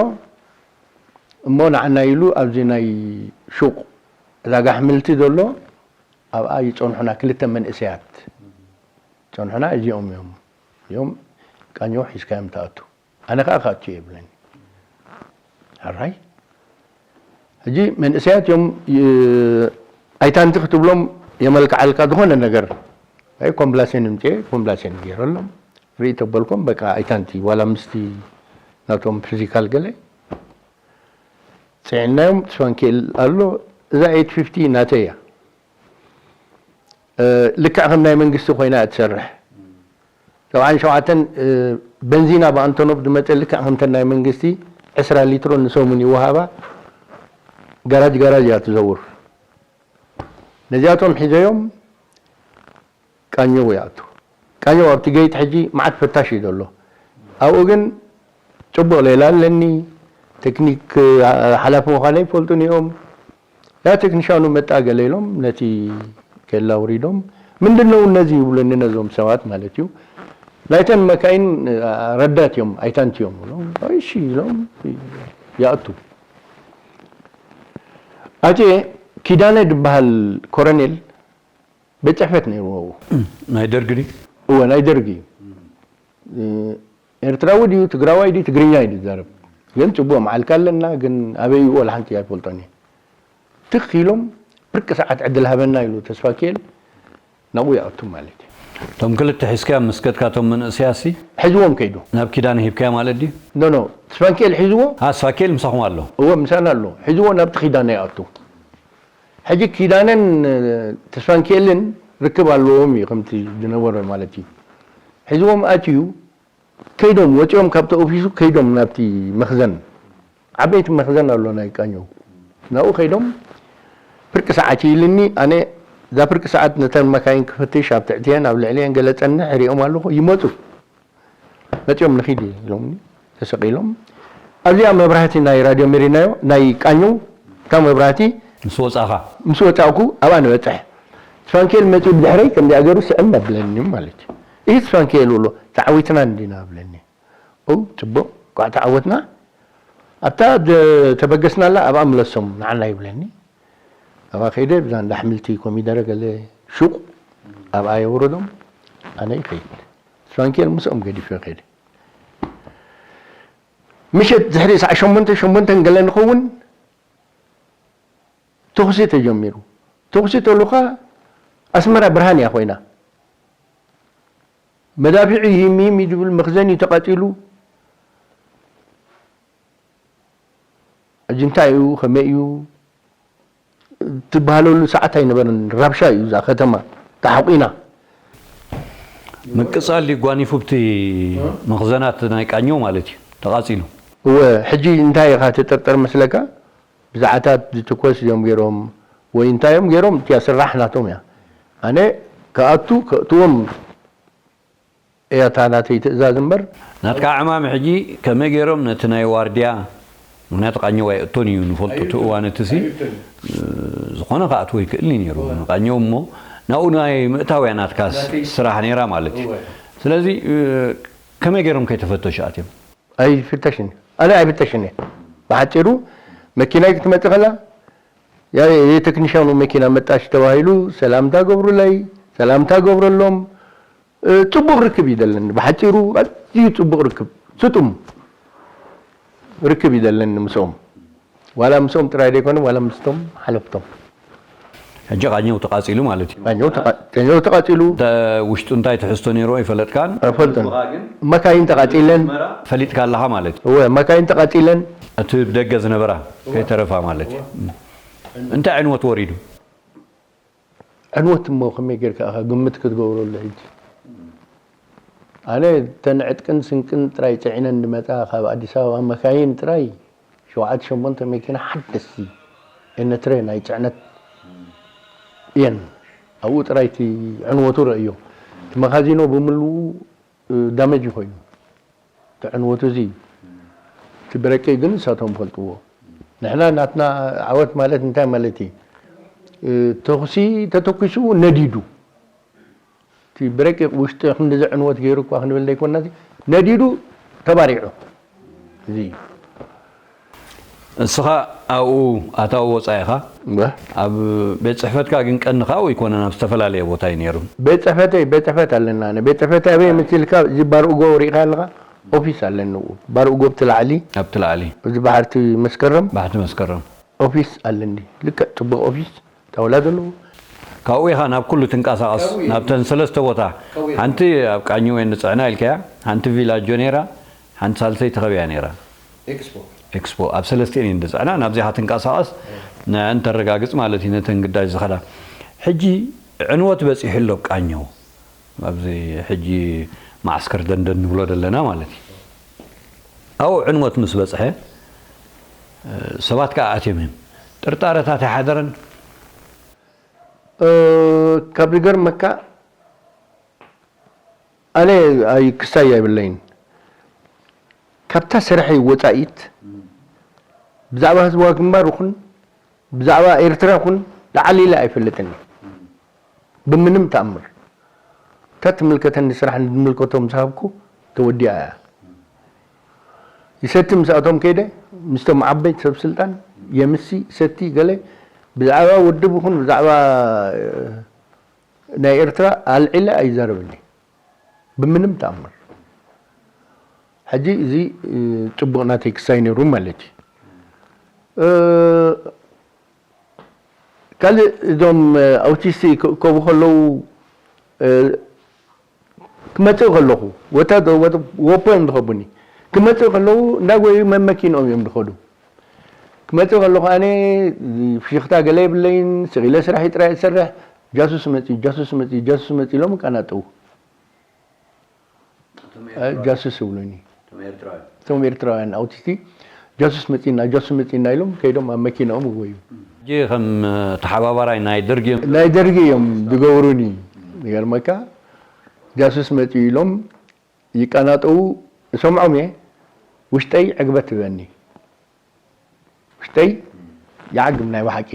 እሞ ንዓና ኢሉ ኣብዚ ናይ ሹቕ ዕዳጋ ኣሕምልቲ ዘሎ ኣብኣ ይፀንሑና ክልተ መንእሰያት ፀንሑና እዚኦም እዮም እዮም ቃኘው ሒዝካዮም ትኣቱ ኣነ ከዓ ክኣቱ እየ ይብለኒ። ሕራይ ሕጂ መንእሰያት እዮም ይ- ኣይታንቲ ክትብሎም የመልክዓልካ ዝኾነ ነገር ኣይ ኮምብላሴን ምፅኤ ኮምብላሴን ገይረሎም ርኢ ተበልኮም በቃ ኣይታንቲ ዋላ ምስቲ ናቶም ፊዚካል ገለ ፅዒናዮም ትስፋንኬል ኣሎ እዛ ኤት ፊፍቲ ናተይ እያ ልክዕ ከም ናይ መንግስቲ ኮይና እያ ትሰርሕ ሰብዓን ሸውዓተን በንዚና ብኣንቶኖቭ ዝመፀ ልክዕ ከምተን ናይ መንግስቲ ዕስራ ሊትሮ ንሰሙን ይወሃባ ጋራጅ ጋራጅ እያ ትዘውር ነዚኣቶም ሒዘዮም ቃኘው ይኣቱ ቃኘው ኣብቲ ገይት ሕጂ መዓት ፈታሽ እዩ ዘሎ ኣብኡ ግን ፅቡቕ ሌላ ኣለኒ ቴክኒክ ሓላፊ ምዃነ ይፈልጡን እዮም ያ ቴክኒሻኑ መጣ ገለ ኢሎም ነቲ ኬላ ውሪዶም ምንድን ነው እነዚህ ይብሉኒ ነዞም ሰባት ማለት እዩ ናይተን መካይን ረዳት እዮም ኣይታንት እዮም ብሎም እሺ ኢሎም ይኣቱ ኣጼ ኪዳነ ዝበሃል ኮረኔል ቤት ፅሕፈት ነይርዎ ናይ ደርጊ ድዩ? እወ ናይ ደርጊ እዩ ኤርትራዊ ድዩ ትግራዋይ ድዩ ትግርኛ እዩ ዝዛረብ ግን ፅቡቅ መዓልካ ኣለና ግን ኣበይ እዩ ወላ ሓንቲ ኣይፈልጦን እየ ትኽ ኢሎም ፍርቂ ሰዓት ዕድል ሃበና ኢሉ ተስፋኪኤል ናብኡ ይኣቱ ማለት እዩ እቶም ክልተ ሒዝካዮም ምስ ከድካ እቶም መንእሰያሲ ሕዝዎም ከይዱ ናብ ኪዳነ ሂብካዮ ማለት ድዩ? ኖ ኖ ተስፋኪኤል ሒዝዎ ኣስፋኪኤል ምሳኹም ኣሎ እወ ምሳና ኣሎ ሒዝዎ ናብቲ ኪዳነ ይኣቱ ሕጂ ኪዳነን ተስፋንኪኤልን ርክብ ኣለዎም እዩ ከምቲ ዝነበረ ማለት እዩ ሒዝዎም ኣትዩ ከይዶም ወፂኦም ካብቲ ኦፊሱ ከይዶም ናብቲ መኽዘን ዓበይቲ መኽዘን ኣሎ ናይ ቃኘው ናብኡ ከይዶም ፍርቂ ሰዓት እዩ ኢልኒ ኣነ እዛ ፍርቂ ሰዓት ነተን መካይን ክፍትሽ ኣብ ትሕትየን ኣብ ልዕሊየን ገለ ፀንሕ ሪኦም ኣለኹ ይመፁ መፂኦም ንኺድ ኢሎምኒ ተሰቒሎም ኣብዚኣ መብራህቲ ናይ ራድዮ ሜሪናዮ ናይ ቃኘው እታ መብራህቲ ምስ ወፃእኻ ምስ ወፃእኩ ኣብኣ ንበፅሕ ትፋንኬል መፂኡ ብድሕረይ ከምዚኣ ገይሩ ስዕም ኣብለኒ ማለት እዩ ይህ ትፋንኬል ብሎ ተዓዊትና እንዲና ኣብለኒ ው ፅቡቅ ኳዕ ተዓወትና ኣብታ ተበገስናላ ኣብኣ ምለሶም ንዓና ይብለኒ ኣብኣ ከይደ ብዛ እንዳ ኣሕምልቲ ኮሚደረ ገለ ሹቅ ኣብኣ የውረዶም ኣነ ይኸይድ ትፋንኬል ምስኦም ገዲፈ ከይደ ምሸት ድሕሪ ሰዓ ሸሞንተ ሸሞንተ ገለ ንኸውን ተኹሲ ተጀሚሩ ተኹሲ ተሉካ ኣስመራ ብርሃን እያ ኮይና መዳፊዑ ይሂም ይሂም እዩ ዝብል መኽዘን እዩ ተቃፂሉ ሕጂ እንታይ እዩ፣ ከመይ እዩ ትበሃለሉ ሰዓት ኣይነበረን። ራብሻ እዩ እዛ ከተማ ተሓቑና። ምቅጻል ጓኒፉ ብቲ መኽዘናት ናይ ቃኘው ማለት እዩ ተቓጺሉ። እወ፣ ሕጂ እንታይ ኢኻ ትጥርጠር መስለካ? ብዛዕታት ዝትኮስ እዮም ገይሮም ወይ እንታይ እዮም ገይሮም፣ እቲያ ስራሕ ናቶም እያ። ኣነ ክኣቱ ከእትዎም እያ እታ ናተይ ትእዛዝ እምበር። ናትካ ዕማም ሕጂ ከመይ ገይሮም ነቲ ናይ ዋርድያ፣ ምኽንያቱ ቃኘው ኣይእቶን እዩ ንፈልጦ እቲ እዋን እቲ ሲ ዝኾነ ክኣትዎ ይክእል እዩ ነይሩ ንቃኘው እሞ ናብኡ ናይ ምእታው እያ ናትካ ስራሕ ነይራ ማለት እዩ። ስለዚ ከመይ ገይሮም ከይተፈተሹ ኣትዮም? ኣይፍተሽን ኣነ ኣይፍተሽን እየ። ብሓፂሩ መኪናይ ክትመፅእ ከላ የቴክኒሻኑ መኪና መጣሽ ተባሂሉ ሰላምታ ገብሩለይ፣ ሰላምታ ገብረሎም። ጽቡቕ ርክብ እዩ ዘለኒ። ብሓፂሩ ኣዝዩ ጽቡቕ ርክብ፣ ስጡም ርክብ እዩ ዘለኒ ምስኦም። ዋላ ምስኦም ጥራይ ዘይኮነ ዋላ ምስቶም ሓለፍቶም። ሕጂ ቃኘው ተቃፂሉ ማለት እዩ። ቃኘው ተቃ- ቃኘው ተቃፂሉ። ተ- ውሽጡ እንታይ ትሕዝቶ ነይሩ ኣይፈለጥካን። ኣይፈልጥን። መካይን ተቃፂለን። ፈሊጥካ ኣለኻ ማለት እዩ። እወ መካይን ተቃፂለን። እቲ ብደገ ዝነበራ ከይተረፋ ማለት እዩ። እንታይ ዕንወት ወሪዱ? ዕንወት እሞ ከመይ ጌርካ ኢኻ ግምት ክትገብረሉ ሕጂ? ኣነ እተን ዕጥቅን ስንቅን ጥራይ ጸዒነን ዝመጻ ካብ ኣዲስ ኣበባ መካይን ጥራይ ሸውዓተ ሸሞንተ መኪና ሓደስቲ ኤነትረ ናይ ጽዕነት እየን ኣብኡ ጥራይ እቲ ዕንወቱ ረእዮ እቲ መኻዚኖ ብምልኡ ዳመጅ ኮይኑ እቲ ዕንወቱ እዚ እዩ። እቲ ብረቂ ግን ንሳቶም ይፈልጥዎ። ንሕና ናትና ዓወት ማለት እንታይ ማለት እዩ? ተኹሲ ተተኩሱ ነዲዱ እቲ ብረቂ ውሽጢ ክንድዚ ዕንወት ገይሩ እኳ ክንብል ዘይኮና ነዲዱ ተባሪዑ እዚ እዩ። እስኻ ኣብኡ ኣታዊ ወፃኢኻ ኣብ ቤት ፅሕፈትካ ግን ቀንኻ ኣብኡ ኣይኮነን ኣብ ዝተፈላለየ ቦታ እዩ ነይሩ። ቤት ፅሕፈተይ ቤት ፅሕፈት ኣለና ኣነ ቤት ፅሕፈተይ ኣበይ ምስ ኢልካ እዚ ባርኡጎ ሪኢኻ ኣለኻ ኦፊስ ኣለኒ ኣብኡ ባርኡጎ ኣብቲ ላዕሊ ኣብቲ ላዕሊ እዚ ባሕርቲ መስከረም ባሕቲ መስከረም ኦፊስ ኣለኒ ልክዕ ፅቡቕ ኦፊስ ጣውላ ዘለዎ ካብኡ ኢኻ ናብ ኩሉ ትንቀሳቐስ ናብተን ሰለስተ ቦታ ሓንቲ ኣብ ቃኝወ ንፅዕና ኢልካያ ሓንቲ ቪላጆ ነይራ ሓንቲ ሳልሰይቲ ከብያ ነይራ ኤክስፖ ኤክስፖ ኣብ ሰለስቲኤን እየን ዝፅዕና ናብዚኣ ትንቀሳቐስ ንዕን ተረጋግፅ ማለት እዩ ነተን ግዳጅ ዝኸዳ ሕጂ ዕንወት በፂሑ ኣሎ ቃኘው ኣብዚ ሕጂ ማዕስከር ደንደን ንብሎ ዘለና ማለት እዩ ኣብኡ ዕንወት ምስ በፅሐ ሰባት ከዓ ኣትዮም እዮም ጥርጣረታት ኣይሓደረን ካብ ዝገርመካ ኣነ ኣይ ክሳይ ኣይብለይን ካብታ ስርሐይ ወፃኢት ብዛዕባ ህዝባዊ ግንባር ይኹን ብዛዕባ ኤርትራ ይኹን ላዓል ኢለ ኣይፈልጥን ብምንም ተኣምር እታ ትምልከተኒ ስራሕ ንዝምልከቶም ዝሃብኩ ተወዲኣ እያ ይሰቲ ምስኣቶም ከይደ ምስቶም ዓበይቲ ሰብ ስልጣን የምሲ ሰቲ ገለ ብዛዕባ ውድብ ይኹን ብዛዕባ ናይ ኤርትራ ኣልዒለ ኣይዛረብን እየ ብምንም ተኣምር። ሕጂ እዚ ጽቡቕ ናተይ ክሳይ ነይሩ ማለት እዩ። ካልእ እዞም ኣውቲስቲ ክእከቡ ከለዉ ክመጽእ ከለኹ ወታደር ወፖ እዮም ዝኸቡኒ ክመጽእ ከለዉ እንዳጎዩ መመኪንኦም እዮም ዝኸዱ ክመጽእ ከለኹ ኣነ ፍሽኽታ ገለ የብለይን ስቕ ኢለ ስራሐይ ጥራይ እሰርሕ ጃሱስ መጺኡ ጃሱስ መጺኡ ጃሱስ መጺኡ ኢሎም ይቃናጠዉ ጃሱስ ይብሉኒ እቶም ኤርትራውያን ኣውቲስቲ ጃሱስ መጺና ጃሱስ መጺና ኢሎም ከይዶም ኣብ መኪናኦም ይጎዩ ሕጂ ከም ተሓባባራይ ናይ ደርጊ እዮም ናይ ደርጊ እዮም ዝገብሩኒ ይገርመካ ጃሱስ መጺኡ ኢሎም ይቃናጠዉ እሰምዖም እየ ውሽጠይ ዕግበት ትበኒ ውሽጠይ ይዓግብ ናይ ብሓቂ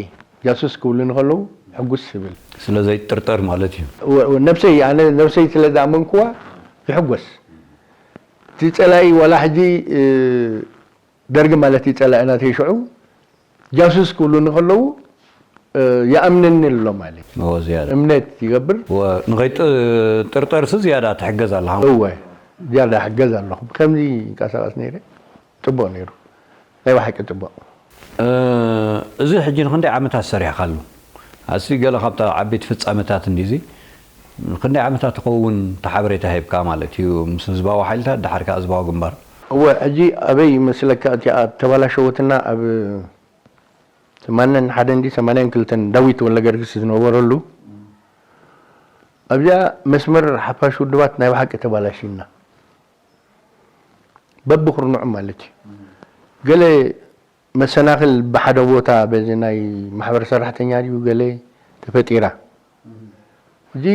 ጃሱስ ክብሉኒ ከለዉ ሕጉስ እብል ስለ ዘይጥርጠር ማለት እዩ ነብሰይ ኣነ ነብሰይ ስለ ዝኣመንክዋ ይሕጎስ እቲ ፀላኢ ዋላ ሕጂ ደርጊ ማለት እዩ ፀላኢ ናተይ ሽዑ ጃሱስ ክብሉኒ ከለዉ ይኣምነኒ ኣሎ ማለት እዩ ዝያዳ እምነት ይገብር ንኸይጥርጠርሲ ዝያዳ ትሕገዝ ኣለኻ እወ ዝያዳ ሕገዝ ኣለኹ ከምዚ ይንቀሳቐስ ነይረ ፅቡቕ ነይሩ ናይ ብሓቂ ፅቡቕ እዚ ሕጂ ንክንደይ ዓመታት ሰሪሕካሉ ኣሲ ገለ ካብታ ዓበይቲ ፍፃመታት እንዲዚ ክንደይ ዓመታት ትኸውን ተሓበሬታ ሂብካ ማለት እዩ ምስ ህዝባዊ ሓይልታት ድሓር ከዓ ህዝባዊ ግንባር እወ፣ ሕጂ ኣበይ ይመስለካ እቲኣ ተባላሸወትና? ኣብ ሰማንያን ሓደን ድዩ ሰማንያን ክልተን ዳዊት ወልደገርግስ ዝነበረሉ፣ ኣብዚኣ መስመር ሓፋሽ ውድባት ናይ ብሓቂ ተባላሽና፣ በብኹርንዑ ማለት እዩ። ገለ መሰናኽል ብሓደ ቦታ በዚ ናይ ማሕበር ሰራሕተኛ ድዩ ገለ ተፈጢራ። እዚ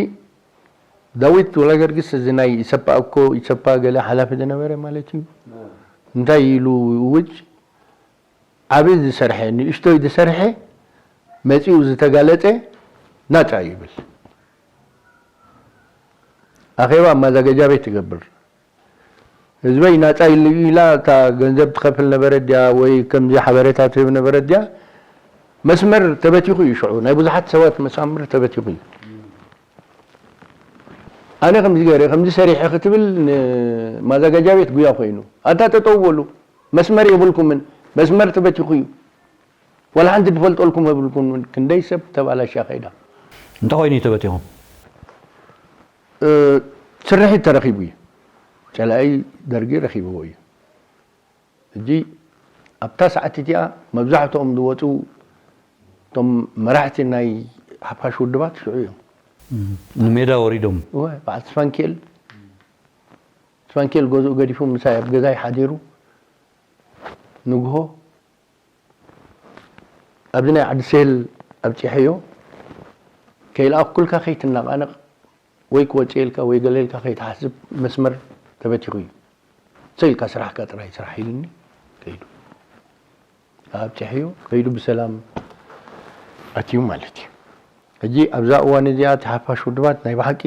ዳዊት ወልደገርግስ፣ እዚ ናይ ኢሰፓ እኮ፣ ኢሰፓ ገለ ሓላፊ ዝነበረ ማለት እዩ። እንታይ ኢሉ ይእውጅ? ዓቢ ዝሰርሐ፣ ንእሽቶይ ዝሰርሐ መጺኡ ዝተጋለጸ ናጻ እዩ ይብል። ኣኼባ ኣብ ማዘጋጃ ቤት ትገብር። ህዝበይ ናጻ ኢሉ ኢላ እታ ገንዘብ ትኸፍል ነበረት ድያ ወይ ከምዚ ሓበሬታ ትህብ ነበረት ድያ? መስመር ተበቲኹ እዩ ሽዑ። ናይ ብዙሓት ሰባት መሳምር ተበቲኹ እዩ። ኣነ ከምዚ ገይረ፣ ከምዚ ሰሪሐ ክትብል ንማዘጋጃ ቤት ጉያ ኮይኑ። ኣታ ጠጠው በሉ፣ መስመር የብልኩምን፣ መስመር ተበቲኹ እዩ። ዋላ ሓንቲ ትፈልጠልኩም የብልኩምን። ክንደይ ሰብ ተባላሽያ ከይዳ። እንታይ ኮይኑ እዩ ተበቲኹ? እ፣ ስርሒት ተረኺቡ እዩ። ጸላኢ ደርጊ ረኺብዎ እዩ። ሕጂ ኣብታ ሰዓት እቲኣ መብዛሕትኦም ዝወጹ እቶም መራሕቲ ናይ ሓፋሽ ውድባት ሽዑ እዮም። እም፣ ንሜዳ ወሪዶም። እወ፣ በዓል ስፋንኬል፣ ስፋንኬል ገዝኡ ገዲፉ ምሳይ ኣብ ገዛይ ሓዲሩ፣ ንግሆ ኣብዚ ናይ ዓዲ ሴል ኣብጺሐዮ፣ ከይልኣኩልካ ከይትነቓነቕ፣ ወይ ክወጽእ ኢልካ ወይ ገለ ኢልካ ከይትሓስብ መስመር ተበቲኹ እዩ። ሰ ኢልካ ስራሕካ ጥራይ ስራሕ ኢሉኒ ከይዱ። ኣብጺሐዮ ከይዱ ብሰላም ኣትዩ ማለት እዩ። ሕጂ ኣብዛ እዋን እዚኣ እቲ ሓፋሽ ውድባት ናይ ብሓቂ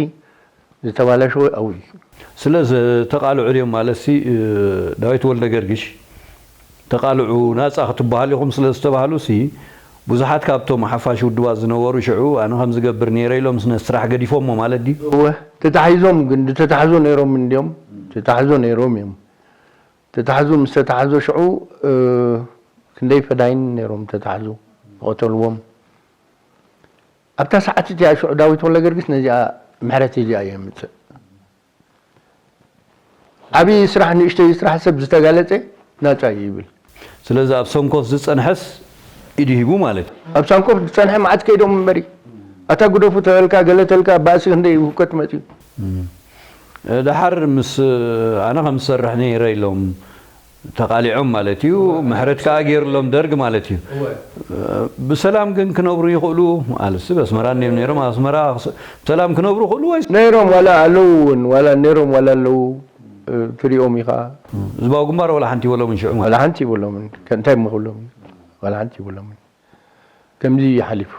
ዝተባላሸወ ኣብኡ እዩ። ስለ ዝተቓልዑ ድዮም ማለት ሲ፣ እ፣ ዳዊት ወልደገርግሽ ተቓልዑ ናጻ ክትበሃሉ ኢኹም ስለ ዝተባህሉ ሲ፣ ብዙሓት ካብቶም ሓፋሽ ውድባት ዝነበሩ ሽዑ ኣነ ከም ዝገብር ነይረ ኢሎም ስነ ስራሕ ገዲፎሞ ማለት ድዩ? እወ፣ ተታሒዞም ግን ዝተታሕዙ ነይሮም እንድዮም። ተታሕዞ ነይሮም እዮም። ተታሕዙ ምስ ተታሕዞ ሽዑ፣ እ፣ ክንደይ ፈዳይን ነይሮም ተታሕዙ፣ ዝቐተልዎም። ኣብታ ሰዓት እቲኣ ሽዑ ዳዊት ወልደገርግስ ነዚኣ ምሕረት እዚኣ የምጽእ። ዓብዪ ስራሕ ንእሽተይ ስራሕ ሰብ ዝተጋለጸ ናጻ እዩ ይብል። ስለዚ ኣብ ሰንኮፍ ዝጸንሐስ ኢዱ ሂቡ ማለት እዩ። ኣብ ሳንኮፍ ዝጸንሐ መዓት ከይዶም እምበሪ፣ ኣታ ግደፉ ተበልካ፣ ገለ ተልካ፣ ባእሲ ክንደይ ህውከት መጺኡ። እም። ደሓር ምስ ኣነ ከም ዝሰርሕ ነይረ ኢሎም ተቓሊዖም ማለት እዩ። ምሕረት ከኣ ገይርሎም ደርግ ማለት እዩ። እወ። ብሰላም ግን ክነብሩ ይኽእሉ? ኣልሲ በስመራ እንድዮም ነይሮም፣ ኣስመራ ክስ-፣ ብሰላም ክነብሩ ይኽእሉ ወይስ? ነይሮም ዋላ ኣለዉ እውን፣ ዋላ ነይሮም ዋላ ኣለዉ፣ እ፣ ትሪኦም ኢኻ። ህዝባዊ ግንባር ዋላ ሓንቲ ይበሎምን ሽዑ ማለት? ዋላ ሓንቲ ይበሎምን። ከ-፣ እንታይ እሞ ክብሎም? ዋላ ሓንቲ ይበሎምን። ከምዚ እዩ ሓሊፉ።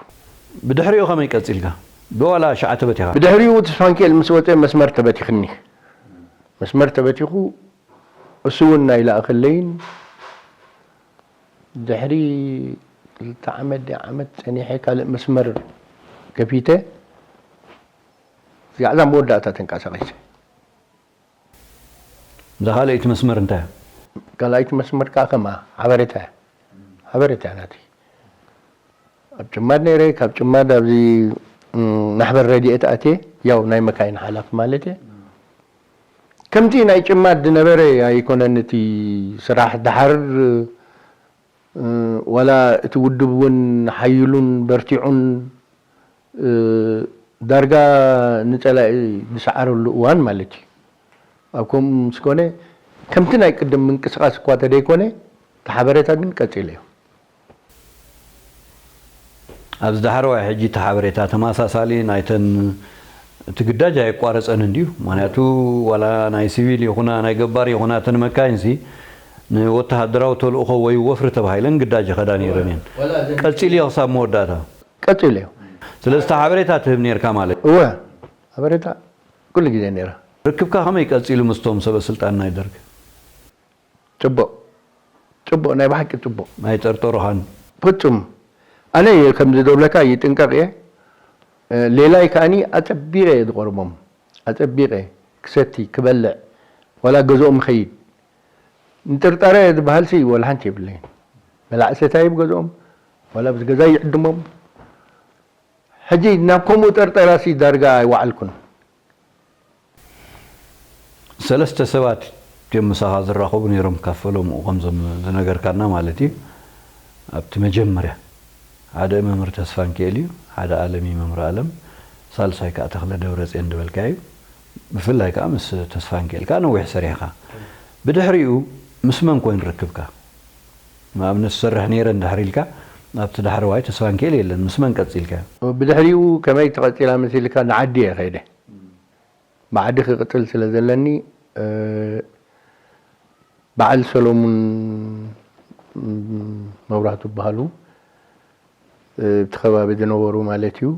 ብድሕሪኡ ከመይ ቀጺልካ? ዶ ዋላ ሽዓ ተበቲኻ? ብድሕሪኡ እቲ ስፋንኬል ምስ ወጸ መስመር ተበቲኽኒ። መስመር ተበቲኹ፣ እሱ እውን ኣይለኣኸለይን። ድሕሪ ክልተ ዓመት ድያ ዓመት ጸኒሐ ካልእ መስመር ከፊተ፣ እዚኣ እዛ መወዳእታ ተንቀሳቒሰ። እዛ ካልኣይቲ መስመር እንታይ እያ? ካልኣይቲ መስመር ከኣ ከምኣ ሓበሬታ እያ። ሓበሬታ እያ ናተይ። ኣብ ጭማድ ነይረ፣ ካብ ጭማድ ኣብዚ፣ እም፣ ማሕበር ረድኤት ኣትየ፣ ያው ናይ መካይን ሓላፊ ማለት እየ። ከምቲ ናይ ጭማድ ዝነበረ ኣይኮነን እቲ ስራሕ። ደሓር፣ እ፣ ዋላ እቲ ውድብ እውን ሓይሉን በርቲዑን፣ እ፣ ዳርጋ ንጸላኢ ዝሰዓረሉ እዋን ማለት እዩ። ኣብ ከምኡ ምስ ኮነ፣ ከምቲ ናይ ቅድም ምንቅስቓስ እኳ ተደይኮነ፣ እቲ ሓበሬታ ግን ቀጺሉ እዩ። ኣብዚ ዳሕረዋይ ሕጂ እቲ ሓበሬታ ተመሳሳሊ ናይተን፣ እቲ ግዳጅ ኣየቋረጸን እንድዩ። ምኽንያቱ ዋላ ናይ ሲቪል ይኹና ናይ ገባር ይኹና እተን መካይንሲ ንወተሃደራዊ ተልእኾ ወይ ወፍሪ ተባሂለን ግዳጅ ይኸዳ ነይረን እየን። ዋላ እዘን ቀጺሉ እዮ ክሳብ መወዳእታ። ቀጺሉ እዮ። ስለዚ እቲ ሓበሬታ ትህብ ነይርካ ማለት እዩ። እወ፣ ሓበሬታ ኩሉ ግዜ ነይራ። ርክብካ ከመይ ቀጺሉ ምስቶም ሰበ ስልጣን ናይ ደርግ? ጽቡቕ። ጽቡቕ፣ ናይ ብሓቂ ጽቡቕ። ኣይጠርጠሩኻን? ፍጹም። ኣነ እየ ከምዚ ደብለካ ይጥንቀቕ እየ። እ፣ ሌላይ ከኣኒ ኣጸቢቐ እየ ዝቐርቦም። ኣጸቢቐ ክሰቲ፣ ክበልዕ፣ ዋላ ገዝኦም ኸይድ። ንጥርጣረ ዝበሃልሲ ዋላ ሓንቲ የብለይን። መላእ ሰታይ ብገዝኦም፣ ዋላ ብዚ ገዛ ይዕድሞም። ሕጂ ናብ ከምኡ ጠርጠራሲ ዳርጋ ኣይወዓልኩን። ሰለስተ ሰባት እቲኦም ምሳኻ ዝራኸቡ ነይሮም ካብ ፈለምኡ ከምዞም ዝነገርካና ማለት እዩ። ኣብቲ መጀመርያ ሓደ መምህር ተስፋንኪኤል እዩ፣ ሓደ ኣለም እዩ መምህር ኣለም፣ ሳልሳይ ከዓ ተኽለ ደብረፅዮን ዝበልካ እዩ። ብፍላይ ከዓ ምስ ተስፋንኪኤል ከዓ ነዊሕ ሰሪሕካ። ብድሕሪኡ ምስ መን ኮይኑ ርክብካ? ንኣብነት ዝሰርሕ ነይረ እንድሕር ኢልካ ኣብቲ ዳሕረዋይ ተስፋንኪኤል የለን፣ ምስ መን ቀፂልካ? ብድሕሪኡ ከመይ ተቐፂላ መሲልካ ንዓዲ እየ ከይደ። ብዓዲ ክቕፅል ስለ ዘለኒ በዓል ሰሎሙን መብራህቱ በሃሉ እቲ ከባቢ ዝነበሩ ማለት እዩ።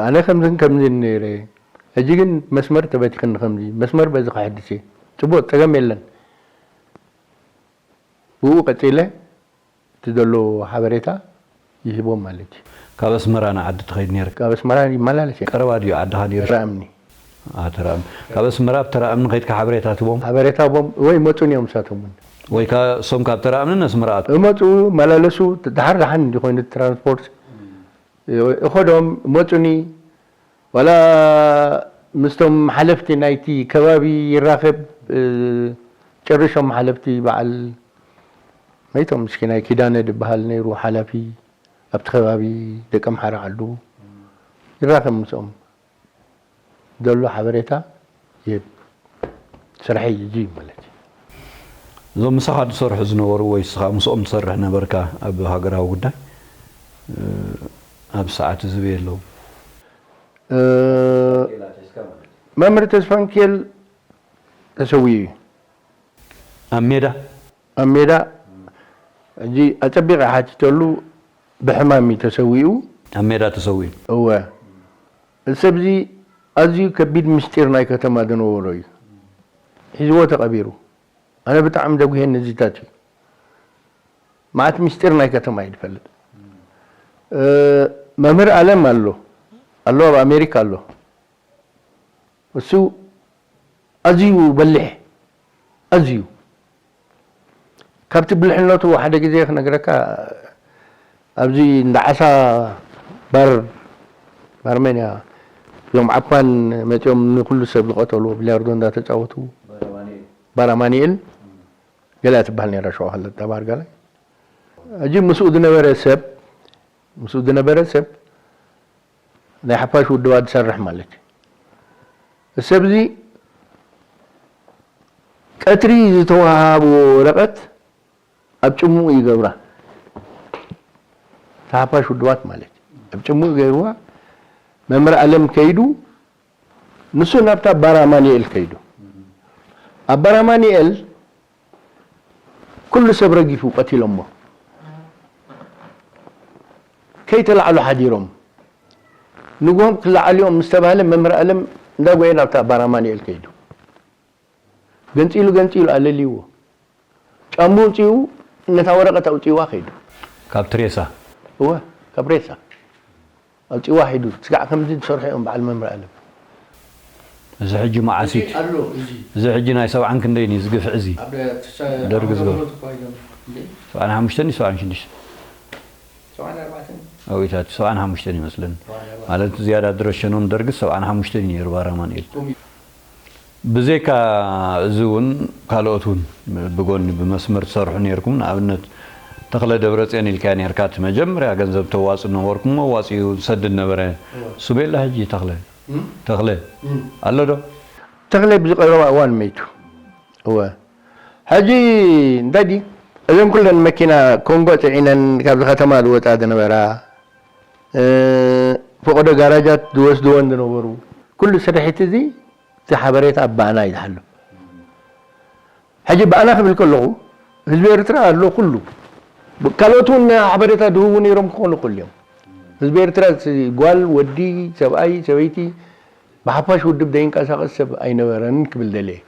ኣነ ከምዝን ከምዝን ነይረ፣ ሕጂ ግን መስመር ተበቲኽኒ፣ ከምዚ መስመር በዚ ክሕድስ እየ። ፅቡቅ፣ ፀገም የለን። ብኡ ቀፂለ እቲ ዘሎ ሓበሬታ ይህቦም ማለት እዩ። ካብ ኣስመራ ንዓዲ ትኸይድ ነይርካ? ካብ ኣስመራ ይመላለስ እየ። ቀረባ ድዩ ዓድኻ ነይሩ? ተራእምኒ። ተራእምኒ። ካብ ኣስመራ ኣብ ተራእምኒ ከይድካ ሓበሬታ ትቦም? ሓበሬታ ቦም ወይ መፁን እዮም ንሳቶም እውን። ወይ እሶም ካብ ተራእምኒ ኣስመራ ኣት- እመፁ፣ መላለሱ፣ ደሓር ደሓን እንዲኾይኑ ትራንስፖርት እኸዶም መፁኒ። ዋላ ምስቶም ሓለፍቲ ናይቲ ከባቢ ይራኸብ። ጨርሾም ሓለፍቲ በዓል መይቶም ምስኪናይ ኪዳነ ዝበሃል ነይሩ ሓላፊ ኣብቲ ከባቢ ደቂ ኣምሓራ ዓዱ ይራኸብ ምስኦም ዘሎ ሓበሬታ ይህብ። ስርሐይ እዚ እዩ ማለት እዩ። እዞም ምሳኻ ዝሰርሑ ዝነበሩ ወይ ንስኻ ምስኦም ትሰርሕ ነበርካ ኣብ ሃገራዊ ጉዳይ ኣብ ሰዓት እዚ በይ ኣለዉ? መምህር ተስፋንኪኤል ተሰዊኡ እዩ። ኣብ ሜዳ ኣብ ሜዳ ሕጂ ኣጸቢቐ ሓቲተሉ ብሕማም እዩ ተሰዊኡ። ኣብ ሜዳ ተሰዊኡ። እወ። እዚ ሰብ እዚ ኣዝዩ ከቢድ ምስጢር ናይ ከተማ ዝነበሮ እዩ። ሒዝዎ ተቐቢሩ። ኣነ ብጣዕሚ ዘጉህየኒ እዚታት እዩ። መዓት ምስጢር ናይ ከተማ እዩ ዝፈልጥ። መምህር ኣለም ኣሎ ኣሎ ኣብ ኣሜሪካ ኣሎ። እሱ ኣዝዩ በሊሕ ኣዝዩ ካብቲ ብልሕነቱ ሓደ ግዜ ክነግረካ ኣብዚ እንዳ ዓሳ ባር ባርመንያ እዞም ዓፓን መፂኦም ንኩሉ ሰብ ዝቐተሉ ቢልያርዶ እንዳተፃወቱ ባር ኣማኒኤል ገሊኣ ትበሃል ነይራ ሽዑ ከለታ ባር ገለ ሕጂ ምስኡ ዝነበረ ሰብ ምስኡ ዝነበረ ሰብ ናይ ሓፋሽ ውድባት ዝሰርሕ ማለት እዩ። እሰብዚ ቀትሪ ዝተዋሃቦ ወረቐት ኣብ ጭሙኡ ይገብራ። ተሓፋሽ ውድባት ማለት እዩ። ኣብ ጭሙኡ ገይርዋ መምህር ኣለም ከይዱ ንሱ ናብታ ባራ ማንኤል ከይዱ ኣብ ባራ ማንኤል ኩሉ ሰብ ረጊፉ ቀቲሎሞ። ከይተላዕሉ ሓዲሮም ንግሆም ክለዓሉ እዮም ምስ ተባህለ መምህር ኣለም እንዳጎየ ናብታ ባራ ማንኤል ከይዱ። ገንፂሉ ገንፂሉ ኣለልይዎ። ጫምኡ ውፅኡ ነታ ወረቐት ኣውፅዋ ከይዱ። ካብ ትሬሳ? እወ ካብ ሬሳ ኣውፅዋ ሒዱ። ስጋዕ ከምዚ ዝሰርሑ እዮም በዓል መምህር ኣለም። እዚ ሕጂ መዓሲት ኣሎ እዚ እዚ ሕጂ ናይ ሰብዓን ክንደይን እዩ ዝግፍዕ እዚ ኣብ ተሳ- ደርጊ ኣብ ዝገበሮ። ኣምሮት እኮ እዮም እንዴ? ሰብዓን ሓሙሽተን እዩ ሰብዓን ሽዱሽተ ሰብዓን ኣርባዕተን ኣዊታት ሰብዓን ሓሙሽተን ይመስለኒ። ሰብዓን ኣርባዕተን ማለት ዝያዳ ድረሸኖም ደርጊ ሰብዓን ሓሙሽተን እዩ ነይሩ ባራ ማንኤል። ብዘይካ እዚ እውን ካልኦት እውን ብጎኒ ብመስመር ትሰርሑ ነይርኩም። ንኣብነት ተኽለ ደብረፅዮን ኢልካ ነርካ እቲ መጀመርያ ገንዘብ ተዋፅኡ ነበርኩም መዋፅኡ ዝሰድድ ነበረ። እሱ ቤላ ሕጂ ተኽለ ተኽለ ኣሎ ዶ? ተኽለ ብዝቀረባ እዋን መይቱ። እወ ሕጂ እንታይ ዲ እዘን ኩለን መኪና ኮንጎ ፅዒነን ካብዚ ከተማ ዝወፃ ዝነበራ ፈቆዶ ጋራጃት ዝወስድወን ዝነበሩ ኩሉ ስርሒት እዚ እቲ ሓበሬታ ኣባና እዩ ዝሓልፍ። ሕጂ ብኣና ክብል ከለኹ ህዝቢ ኤርትራ ኣሎ ኩሉ ካልኦት እውን ሓበሬታ ዝህቡ ነይሮም ክኾኑ ይኽእሉ እዮም። ህዝቢ ኤርትራ ጓል ወዲ ሰብኣይ ሰበይቲ ብሓፋሽ ውድብ ዘይንቀሳቐስ ሰብ ኣይነበረን ክብል ደልየ።